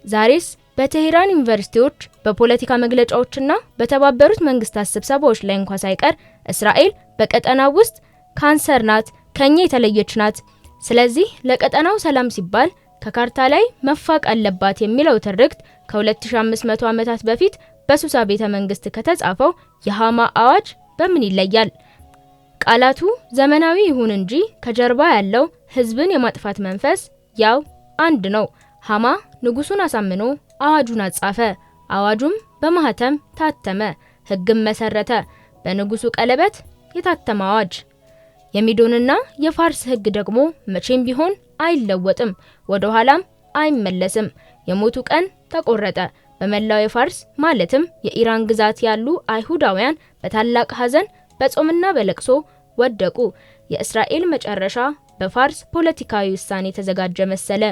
ዛሬስ በቴሄራን ዩኒቨርሲቲዎች በፖለቲካ መግለጫዎችና በተባበሩት መንግስታት ስብሰባዎች ላይ እንኳን ሳይቀር እስራኤል በቀጠናው ውስጥ ካንሰር ናት፣ ከኛ የተለየች ናት፣ ስለዚህ ለቀጠናው ሰላም ሲባል ከካርታ ላይ መፋቅ አለባት የሚለው ትርክት ከ2500 ዓመታት በፊት በሱሳ ቤተ መንግስት ከተጻፈው የሃማ አዋጅ በምን ይለያል? ቃላቱ ዘመናዊ ይሁን እንጂ ከጀርባ ያለው ህዝብን የማጥፋት መንፈስ ያው አንድ ነው። ሃማ ንጉሱን አሳምኖ አዋጁን አጻፈ። አዋጁም በማህተም ታተመ፣ ህግም መሰረተ። በንጉሱ ቀለበት የታተመ አዋጅ። የሚዶንና የፋርስ ህግ ደግሞ መቼም ቢሆን አይለወጥም፣ ወደ ኋላም አይመለስም። የሞቱ ቀን ተቆረጠ። በመላው የፋርስ ማለትም የኢራን ግዛት ያሉ አይሁዳውያን በታላቅ ሐዘን በጾምና በለቅሶ ወደቁ። የእስራኤል መጨረሻ በፋርስ ፖለቲካዊ ውሳኔ የተዘጋጀ መሰለ።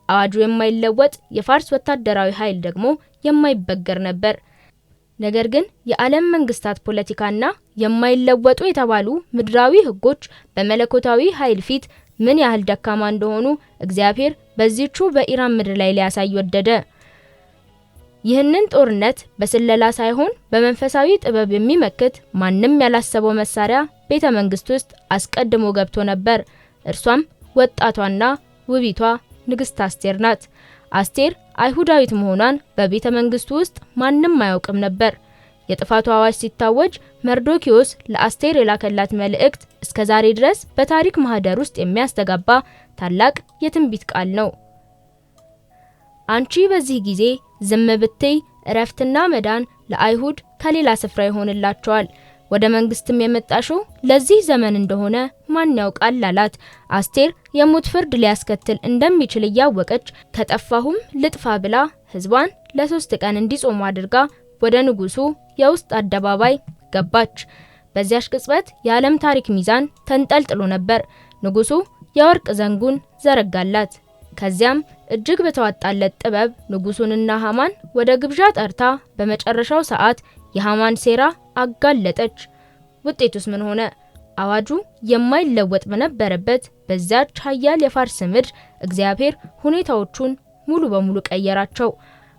አዋጁ የማይለወጥ፣ የፋርስ ወታደራዊ ኃይል ደግሞ የማይበገር ነበር። ነገር ግን የዓለም መንግስታት ፖለቲካና የማይለወጡ የተባሉ ምድራዊ ህጎች በመለኮታዊ ኃይል ፊት ምን ያህል ደካማ እንደሆኑ እግዚአብሔር በዚህቹ በኢራን ምድር ላይ ሊያሳይ ወደደ። ይህንን ጦርነት በስለላ ሳይሆን በመንፈሳዊ ጥበብ የሚመክት ማንም ያላሰበው መሳሪያ ቤተ መንግስት ውስጥ አስቀድሞ ገብቶ ነበር። እርሷም ወጣቷና ውቢቷ ንግስት አስቴር ናት። አስቴር አይሁዳዊት መሆኗን በቤተ መንግስቱ ውስጥ ማንም አያውቅም ነበር። የጥፋቱ አዋጅ ሲታወጅ መርዶኪዮስ ለአስቴር የላከላት መልእክት እስከ ዛሬ ድረስ በታሪክ ማህደር ውስጥ የሚያስተጋባ ታላቅ የትንቢት ቃል ነው። አንቺ በዚህ ጊዜ ዝም ብትይ እረፍትና መዳን ለአይሁድ ከሌላ ስፍራ ይሆንላቸዋል። ወደ መንግስትም የመጣሽው ለዚህ ዘመን እንደሆነ ማን ያውቃል አላት። አስቴር የሞት ፍርድ ሊያስከትል እንደሚችል እያወቀች ከጠፋሁም ልጥፋ ብላ ህዝቧን ለ3 ቀን እንዲጾሙ አድርጋ ወደ ንጉሱ የውስጥ አደባባይ ገባች። በዚያች ቅጽበት የዓለም ታሪክ ሚዛን ተንጠልጥሎ ነበር። ንጉሱ የወርቅ ዘንጉን ዘረጋላት። ከዚያም እጅግ በተዋጣለት ጥበብ ንጉሱንና ሃማን ወደ ግብዣ ጠርታ በመጨረሻው ሰዓት የሃማን ሴራ አጋለጠች። ውጤቱስ ምን ሆነ? አዋጁ የማይለወጥ በነበረበት በዚያች ኃያል የፋርስ ምድር እግዚአብሔር ሁኔታዎቹን ሙሉ በሙሉ ቀየራቸው።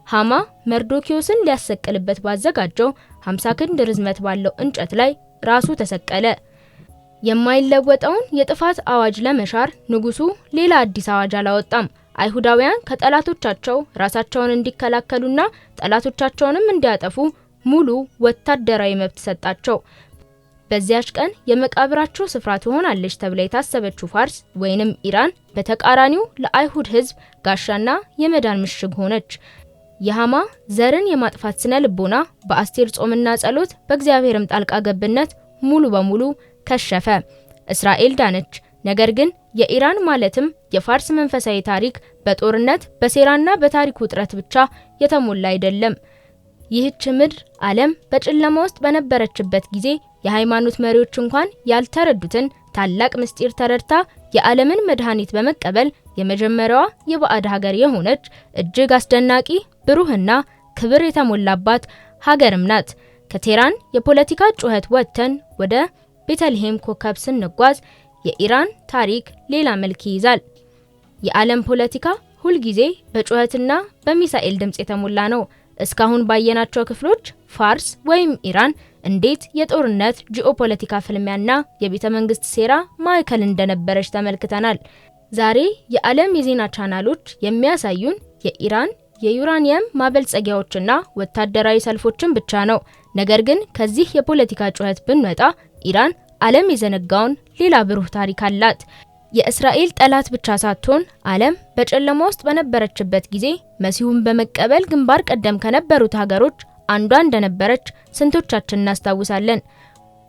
ሃማ መርዶኪዮስን ሊያሰቅልበት ባዘጋጀው 50 ክንድ ርዝመት ባለው እንጨት ላይ ራሱ ተሰቀለ። የማይለወጠውን የጥፋት አዋጅ ለመሻር ንጉሱ ሌላ አዲስ አዋጅ አላወጣም። አይሁዳውያን ከጠላቶቻቸው ራሳቸውን እንዲከላከሉና ጠላቶቻቸውንም እንዲያጠፉ ሙሉ ወታደራዊ መብት ሰጣቸው። በዚያች ቀን የመቃብራቸው ስፍራ ትሆናለች ተብላ የታሰበችው ፋርስ ወይንም ኢራን በተቃራኒው ለአይሁድ ሕዝብ ጋሻና የመዳን ምሽግ ሆነች። የሃማ ዘርን የማጥፋት ስነ ልቦና በአስቴር ጾምና ጸሎት በእግዚአብሔርም ጣልቃ ገብነት ሙሉ በሙሉ ከሸፈ። እስራኤል ዳነች። ነገር ግን የኢራን ማለትም የፋርስ መንፈሳዊ ታሪክ በጦርነት፣ በሴራና በታሪክ ውጥረት ብቻ የተሞላ አይደለም። ይህች ምድር ዓለም በጨለማ ውስጥ በነበረችበት ጊዜ የሃይማኖት መሪዎች እንኳን ያልተረዱትን ታላቅ ምስጢር ተረድታ የዓለምን መድኃኒት በመቀበል የመጀመሪያዋ የባዕድ ሀገር የሆነች እጅግ አስደናቂ፣ ብሩህና ክብር የተሞላባት ሀገርም ናት። ከቴህራን የፖለቲካ ጩኸት ወጥተን ወደ ቤተልሔም ኮከብ ስንጓዝ የኢራን ታሪክ ሌላ መልክ ይይዛል። የዓለም ፖለቲካ ሁልጊዜ በጩኸትና በሚሳኤል ድምጽ የተሞላ ነው። እስካሁን ባየናቸው ክፍሎች ፋርስ ወይም ኢራን እንዴት የጦርነት፣ ጂኦፖለቲካ ፍልሚያና የቤተ መንግስት ሴራ ማዕከል እንደነበረች ተመልክተናል። ዛሬ የዓለም የዜና ቻናሎች የሚያሳዩን የኢራን የዩራኒየም ማበልጸጊያዎችና ወታደራዊ ሰልፎችን ብቻ ነው። ነገር ግን ከዚህ የፖለቲካ ጩኸት ብንወጣ ኢራን ዓለም የዘነጋውን ሌላ ብሩህ ታሪክ አላት። የእስራኤል ጠላት ብቻ ሳትሆን ዓለም በጨለማ ውስጥ በነበረችበት ጊዜ መሲሁን በመቀበል ግንባር ቀደም ከነበሩት ሀገሮች አንዷ እንደነበረች ስንቶቻችን እናስታውሳለን?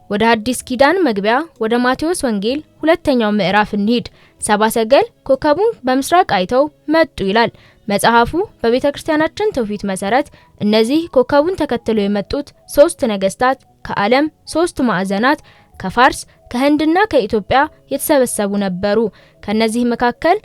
ወደ አዲስ ኪዳን መግቢያ ወደ ማቴዎስ ወንጌል 2ኛው ምዕራፍ እንሂድ። ሰብአ ሰገል ኮከቡን በምስራቅ አይተው መጡ ይላል መጽሐፉ። በቤተክርስቲያናችን ትውፊት መሰረት እነዚህ ኮከቡን ተከትለው የመጡት 3 ነገስታት ከዓለም 3 ማዕዘናት ከፋርስ፣ ከህንድና ከኢትዮጵያ የተሰበሰቡ ነበሩ። ከነዚህ መካከል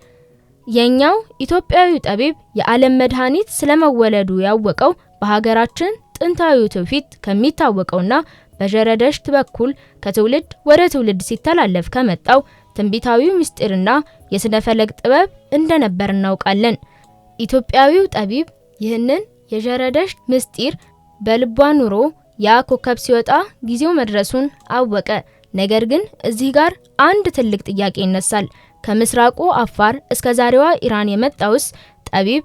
የኛው ኢትዮጵያዊው ጠቢብ የዓለም መድኃኒት ስለመወለዱ ያወቀው በሀገራችን ጥንታዊ ትውፊት ከሚታወቀውና በጀረደሽት በኩል ከትውልድ ወደ ትውልድ ሲተላለፍ ከመጣው ትንቢታዊው ምስጢርና የስነ ፈለክ ጥበብ እንደነበር እናውቃለን። ኢትዮጵያዊው ጠቢብ ይህንን የጀረደሽት ምስጢር በልቧ ኑሮ ያ ኮከብ ሲወጣ ጊዜው መድረሱን አወቀ። ነገር ግን እዚህ ጋር አንድ ትልቅ ጥያቄ ይነሳል። ከምስራቁ አፋር እስከ ዛሬዋ ኢራን የመጣውስ ጠቢብ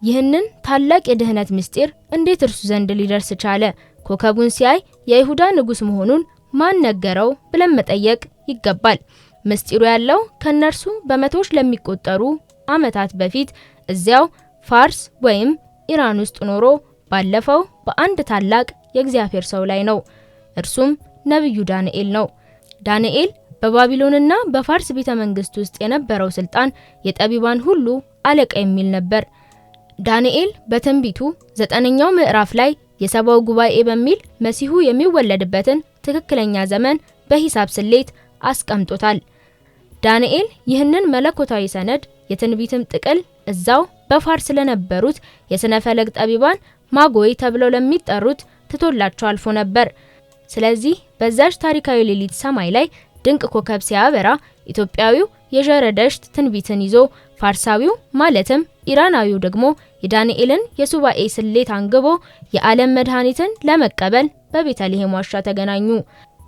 ይህንን ታላቅ የድህነት ምስጢር እንዴት እርሱ ዘንድ ሊደርስ ቻለ? ኮከቡን ሲያይ የይሁዳ ንጉስ መሆኑን ማን ነገረው ብለን መጠየቅ ይገባል። ምስጢሩ ያለው ከነርሱ በመቶዎች ለሚቆጠሩ ዓመታት በፊት እዚያው ፋርስ ወይም ኢራን ውስጥ ኖሮ ባለፈው በአንድ ታላቅ የእግዚአብሔር ሰው ላይ ነው። እርሱም ነብዩ ዳንኤል ነው። ዳንኤል በባቢሎንና በፋርስ ቤተ መንግስት ውስጥ የነበረው ስልጣን የጠቢባን ሁሉ አለቃ የሚል ነበር። ዳንኤል በትንቢቱ 9ኛው ምዕራፍ ላይ የሰባው ጉባኤ በሚል መሲሁ የሚወለድበትን ትክክለኛ ዘመን በሂሳብ ስሌት አስቀምጦታል። ዳንኤል ይህንን መለኮታዊ ሰነድ የትንቢትም ጥቅል እዛው በፋርስ ለነበሩት የስነ ፈለክ ጠቢባን ማጎይ ተብለው ለሚጠሩት ትቶላቸው አልፎ ነበር። ስለዚህ በዛች ታሪካዊ ሌሊት ሰማይ ላይ ድንቅ ኮከብ ሲያበራ ኢትዮጵያዊው የጀረደሽት ትንቢትን ይዞ፣ ፋርሳዊው ማለትም ኢራናዊው ደግሞ የዳንኤልን የሱባኤ ስሌት አንግቦ የዓለም መድኃኒትን ለመቀበል በቤተልሔም ዋሻ ተገናኙ።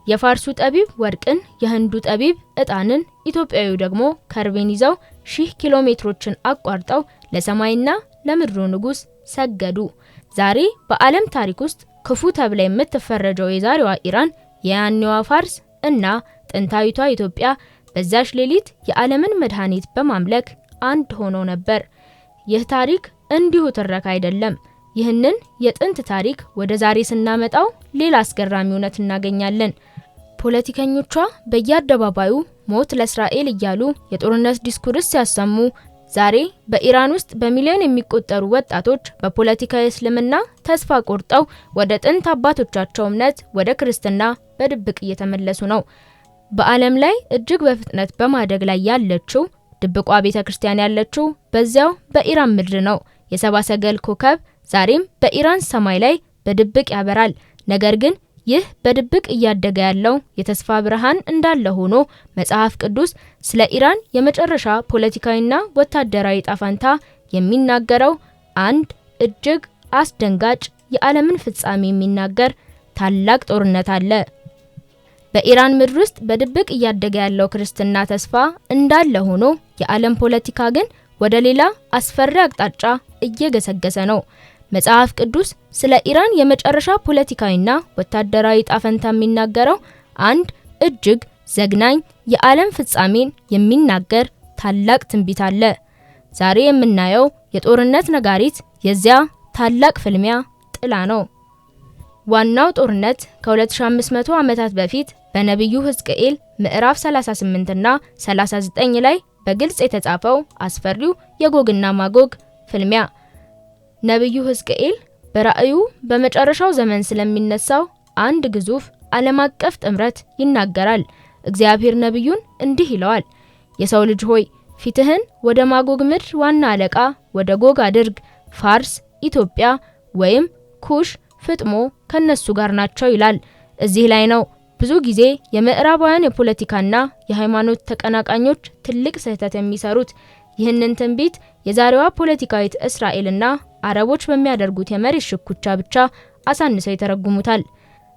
የፋርሱ ጠቢብ ወርቅን፣ የህንዱ ጠቢብ ዕጣንን፣ ኢትዮጵያዊው ደግሞ ከርቤን ይዘው 1000 ኪሎ ሜትሮችን አቋርጠው ለሰማይና ለምድሩ ንጉስ ሰገዱ። ዛሬ በዓለም ታሪክ ውስጥ ክፉ ተብላ የምትፈረጀው የዛሬዋ ኢራን፣ የያኔዋ ፋርስ እና ጥንታዊቷ ኢትዮጵያ በዛች ሌሊት የዓለምን መድኃኒት በማምለክ አንድ ሆኖ ነበር። ይህ ታሪክ እንዲሁ ትረካ አይደለም። ይህንን የጥንት ታሪክ ወደ ዛሬ ስናመጣው ሌላ አስገራሚ እውነት እናገኛለን። ፖለቲከኞቿ በየአደባባዩ ሞት ለእስራኤል እያሉ የጦርነት ዲስኩርስ ሲያሰሙ፣ ዛሬ በኢራን ውስጥ በሚሊዮን የሚቆጠሩ ወጣቶች በፖለቲካዊ እስልምና ተስፋ ቆርጠው ወደ ጥንት አባቶቻቸው እምነት ወደ ክርስትና በድብቅ እየተመለሱ ነው። በዓለም ላይ እጅግ በፍጥነት በማደግ ላይ ያለችው ድብቋ ቤተክርስቲያን ያለችው በዚያው በኢራን ምድር ነው። የሰብአ ሰገል ኮከብ ዛሬም በኢራን ሰማይ ላይ በድብቅ ያበራል። ነገር ግን ይህ በድብቅ እያደገ ያለው የተስፋ ብርሃን እንዳለ ሆኖ መጽሐፍ ቅዱስ ስለ ኢራን የመጨረሻ ፖለቲካዊና ወታደራዊ ጣፋንታ የሚናገረው አንድ እጅግ አስደንጋጭ የዓለምን ፍጻሜ የሚናገር ታላቅ ጦርነት አለ። በኢራን ምድር ውስጥ በድብቅ እያደገ ያለው ክርስትና ተስፋ እንዳለ ሆኖ የዓለም ፖለቲካ ግን ወደ ሌላ አስፈሪ አቅጣጫ እየገሰገሰ ነው። መጽሐፍ ቅዱስ ስለ ኢራን የመጨረሻ ፖለቲካዊና ወታደራዊ ጣፈንታ የሚናገረው አንድ እጅግ ዘግናኝ የዓለም ፍጻሜን የሚናገር ታላቅ ትንቢት አለ። ዛሬ የምናየው የጦርነት ነጋሪት የዚያ ታላቅ ፍልሚያ ጥላ ነው። ዋናው ጦርነት ከ2500 ዓመታት በፊት በነቢዩ ሕዝቅኤል ምዕራፍ 38 እና 39 ላይ በግልጽ የተጻፈው አስፈሪው የጎግና ማጎግ ፍልሚያ። ነቢዩ ሕዝቅኤል በራእዩ በመጨረሻው ዘመን ስለሚነሳው አንድ ግዙፍ ዓለም አቀፍ ጥምረት ይናገራል። እግዚአብሔር ነቢዩን እንዲህ ይለዋል፣ የሰው ልጅ ሆይ ፊትህን ወደ ማጎግ ምድር ዋና አለቃ ወደ ጎግ አድርግ፣ ፋርስ፣ ኢትዮጵያ ወይም ኩሽ ፍጥሞ ከነሱ ጋር ናቸው ይላል። እዚህ ላይ ነው ብዙ ጊዜ የምዕራባውያን የፖለቲካና የሃይማኖት ተቀናቃኞች ትልቅ ስህተት የሚሰሩት። ይህንን ትንቢት የዛሬዋ ፖለቲካዊት እስራኤልና አረቦች በሚያደርጉት የመሬት ሽኩቻ ብቻ አሳንሰው ይተረጉሙታል።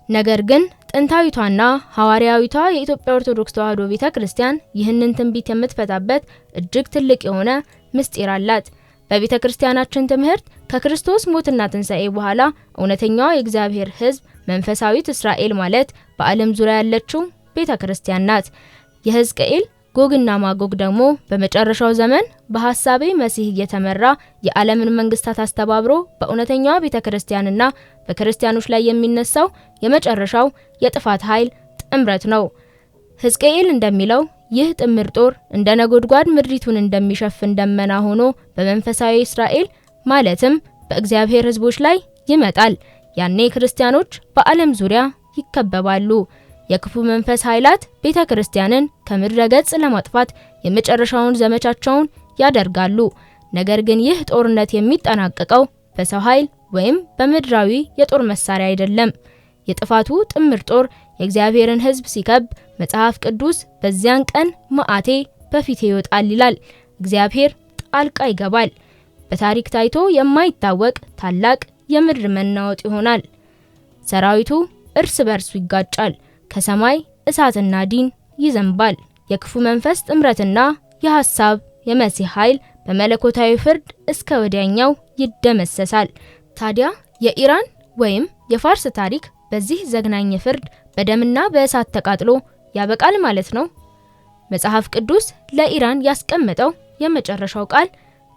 ነገር ግን ጥንታዊቷና ሐዋርያዊቷ የኢትዮጵያ ኦርቶዶክስ ተዋሕዶ ቤተክርስቲያን ይህንን ትንቢት የምትፈታበት እጅግ ትልቅ የሆነ ምስጢር አላት። በቤተክርስቲያናችን ትምህርት ከክርስቶስ ሞትና ትንሣኤ በኋላ እውነተኛዋ የእግዚአብሔር ሕዝብ መንፈሳዊት እስራኤል ማለት በዓለም ዙሪያ ያለችው ቤተክርስቲያን ናት። የሕዝቅኤል ጎግና ማጎግ ደግሞ በመጨረሻው ዘመን በሐሳቤ መሲህ እየተመራ የዓለምን መንግስታት አስተባብሮ በእውነተኛዋ ቤተክርስቲያንና በክርስቲያኖች ላይ የሚነሳው የመጨረሻው የጥፋት ኃይል ጥምረት ነው። ሕዝቅኤል እንደሚለው ይህ ጥምር ጦር እንደ ነጎድጓድ ምድሪቱን እንደሚሸፍን ደመና ሆኖ በመንፈሳዊ እስራኤል ማለትም በእግዚአብሔር ሕዝቦች ላይ ይመጣል። ያኔ ክርስቲያኖች በዓለም ዙሪያ ይከበባሉ። የክፉ መንፈስ ኃይላት ቤተክርስቲያንን ከምድረ ገጽ ለማጥፋት የመጨረሻውን ዘመቻቸውን ያደርጋሉ። ነገር ግን ይህ ጦርነት የሚጠናቀቀው በሰው ኃይል ወይም በምድራዊ የጦር መሳሪያ አይደለም። የጥፋቱ ጥምር ጦር የእግዚአብሔርን ሕዝብ ሲከብ መጽሐፍ ቅዱስ በዚያን ቀን መዓቴ በፊቴ ይወጣል ይላል። እግዚአብሔር ጣልቃ ይገባል። በታሪክ ታይቶ የማይታወቅ ታላቅ የምድር መናወጥ ይሆናል። ሰራዊቱ እርስ በርሱ ይጋጫል። ከሰማይ እሳትና ዲን ይዘንባል። የክፉ መንፈስ ጥምረትና የሐሳብ የመሲህ ኃይል በመለኮታዊ ፍርድ እስከ ወዲያኛው ይደመሰሳል። ታዲያ የኢራን ወይም የፋርስ ታሪክ በዚህ ዘግናኝ ፍርድ በደምና በእሳት ተቃጥሎ ያበቃል ማለት ነው? መጽሐፍ ቅዱስ ለኢራን ያስቀመጠው የመጨረሻው ቃል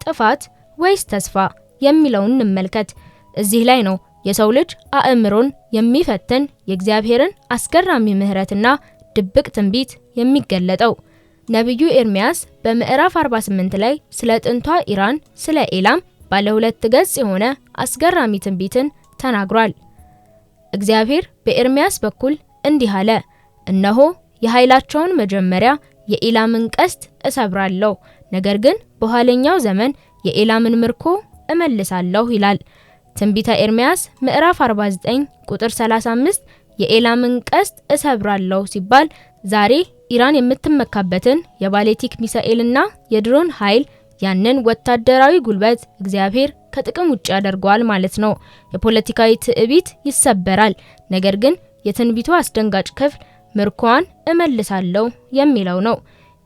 ጥፋት ወይስ ተስፋ የሚለውን እንመልከት። እዚህ ላይ ነው የሰው ልጅ አእምሮን የሚፈትን የእግዚአብሔርን አስገራሚ ምሕረትና ድብቅ ትንቢት የሚገለጠው። ነቢዩ ኤርሚያስ በምዕራፍ 48 ላይ ስለ ጥንቷ ኢራን፣ ስለ ኤላም ባለ ሁለት ገጽ የሆነ አስገራሚ ትንቢትን ተናግሯል። እግዚአብሔር በኤርሚያስ በኩል እንዲህ አለ፣ እነሆ የኃይላቸውን መጀመሪያ የኤላምን ቀስት እሰብራለሁ፣ ነገር ግን በኋለኛው ዘመን የኤላምን ምርኮ እመልሳለሁ ይላል። ትንቢተ ኤርሚያስ ምዕራፍ 49 ቁጥር 35 የኤላምን ቀስት እሰብራለሁ ሲባል ዛሬ ኢራን የምትመካበትን የባሌቲክ ሚሳኤልና የድሮን ኃይል ያንን ወታደራዊ ጉልበት እግዚአብሔር ከጥቅም ውጭ ያደርገዋል ማለት ነው። የፖለቲካዊ ትዕቢት ይሰበራል። ነገር ግን የትንቢቱ አስደንጋጭ ክፍል ምርኮዋን እመልሳለሁ የሚለው ነው።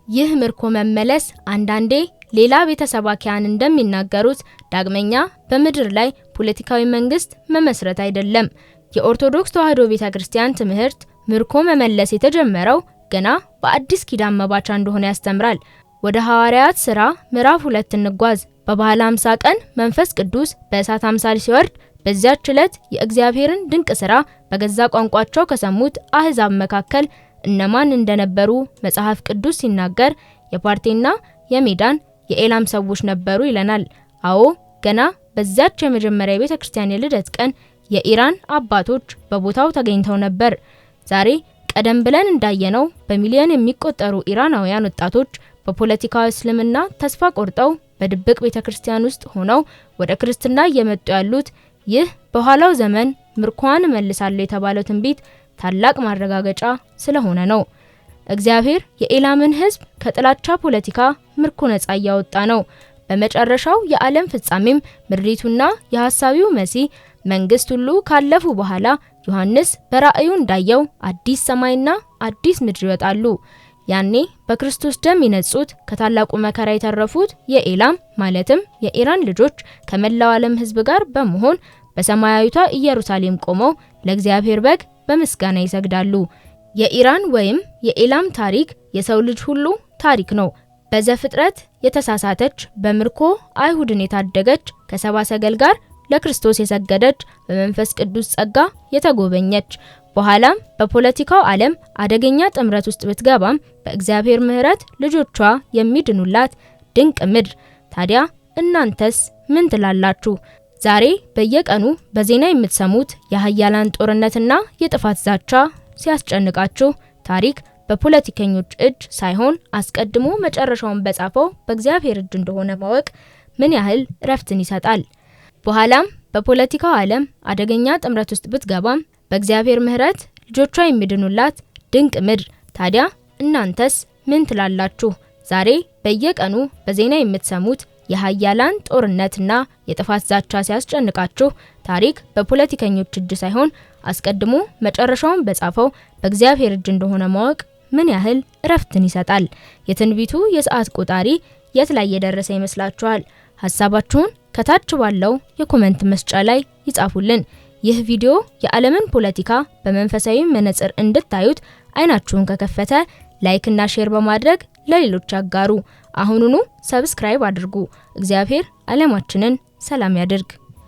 ይህ ምርኮ መመለስ አንዳንዴ ሌላ ቤተሰባኪያን እንደሚናገሩት ዳግመኛ በምድር ላይ ፖለቲካዊ መንግስት መመስረት አይደለም። የኦርቶዶክስ ተዋሕዶ ቤተክርስቲያን ትምህርት ምርኮ መመለስ የተጀመረው ገና በአዲስ ኪዳን መባቻ እንደሆነ ያስተምራል። ወደ ሐዋርያት ሥራ ምዕራፍ 2 እንጓዝ። በበዓለ 50 ቀን መንፈስ ቅዱስ በእሳት አምሳል ሲወርድ በዚያች ዕለት የእግዚአብሔርን ድንቅ ሥራ በገዛ ቋንቋቸው ከሰሙት አሕዛብ መካከል እነማን እንደነበሩ መጽሐፍ ቅዱስ ሲናገር የፓርቴና የሜዳን የኤላም ሰዎች ነበሩ ይለናል። አዎ ገና በዚያች የመጀመሪያ የቤተ ክርስቲያን የልደት ቀን የኢራን አባቶች በቦታው ተገኝተው ነበር። ዛሬ ቀደም ብለን እንዳየነው በሚሊዮን የሚቆጠሩ ኢራናውያን ወጣቶች በፖለቲካዊ እስልምና ተስፋ ቆርጠው በድብቅ ቤተክርስቲያን ውስጥ ሆነው ወደ ክርስትና እየመጡ ያሉት ይህ በኋላው ዘመን ምርኮዋን እመልሳለሁ የተባለው ትንቢት ታላቅ ማረጋገጫ ስለሆነ ነው። እግዚአብሔር የኤላምን ሕዝብ ከጥላቻ ፖለቲካ ምርኮ ነጻ እያወጣ ነው። በመጨረሻው የዓለም ፍጻሜም ምድሪቱና የሐሳዊው መሲህ መንግስት ሁሉ ካለፉ በኋላ ዮሐንስ በራእዩ እንዳየው አዲስ ሰማይና አዲስ ምድር ይወጣሉ። ያኔ በክርስቶስ ደም የነጹት፣ ከታላቁ መከራ የተረፉት የኤላም ማለትም የኢራን ልጆች ከመላው ዓለም ሕዝብ ጋር በመሆን በሰማያዊቷ ኢየሩሳሌም ቆመው ለእግዚአብሔር በግ በምስጋና ይሰግዳሉ። የኢራን ወይም የኤላም ታሪክ የሰው ልጅ ሁሉ ታሪክ ነው። በዘፍጥረት የተሳሳተች፣ በምርኮ አይሁድን የታደገች፣ ከሰባ ሰገል ጋር ለክርስቶስ የሰገደች፣ በመንፈስ ቅዱስ ጸጋ የተጎበኘች፣ በኋላም በፖለቲካው ዓለም አደገኛ ጥምረት ውስጥ ብትገባም በእግዚአብሔር ምሕረት ልጆቿ የሚድኑላት ድንቅ ምድር። ታዲያ እናንተስ ምን ትላላችሁ? ዛሬ በየቀኑ በዜና የምትሰሙት የሀያላን ጦርነትና የጥፋት ዛቻ ሲያስጨንቃችሁ ታሪክ በፖለቲከኞች እጅ ሳይሆን አስቀድሞ መጨረሻውን በጻፈው በእግዚአብሔር እጅ እንደሆነ ማወቅ ምን ያህል እረፍትን ይሰጣል? በኋላም በፖለቲካው ዓለም አደገኛ ጥምረት ውስጥ ብትገባም በእግዚአብሔር ምሕረት ልጆቿ የሚድኑላት ድንቅ ምድር። ታዲያ እናንተስ ምን ትላላችሁ? ዛሬ በየቀኑ በዜና የምትሰሙት የሀያላን ጦርነትና የጥፋት ዛቻ ሲያስጨንቃችሁ ታሪክ በፖለቲከኞች እጅ ሳይሆን አስቀድሞ መጨረሻውን በጻፈው በእግዚአብሔር እጅ እንደሆነ ማወቅ ምን ያህል እረፍትን ይሰጣል? የትንቢቱ የሰዓት ቆጣሪ የት ላይ የደረሰ ይመስላችኋል? ሀሳባችሁን ከታች ባለው የ comment መስጫ ላይ ይጻፉልን። ይህ ቪዲዮ የዓለምን ፖለቲካ በመንፈሳዊ መነጽር እንድታዩት አይናችሁን ከከፈተ like እና share በማድረግ ለሌሎች አጋሩ። አሁኑኑ subscribe አድርጉ። እግዚአብሔር ዓለማችንን ሰላም ያድርግ።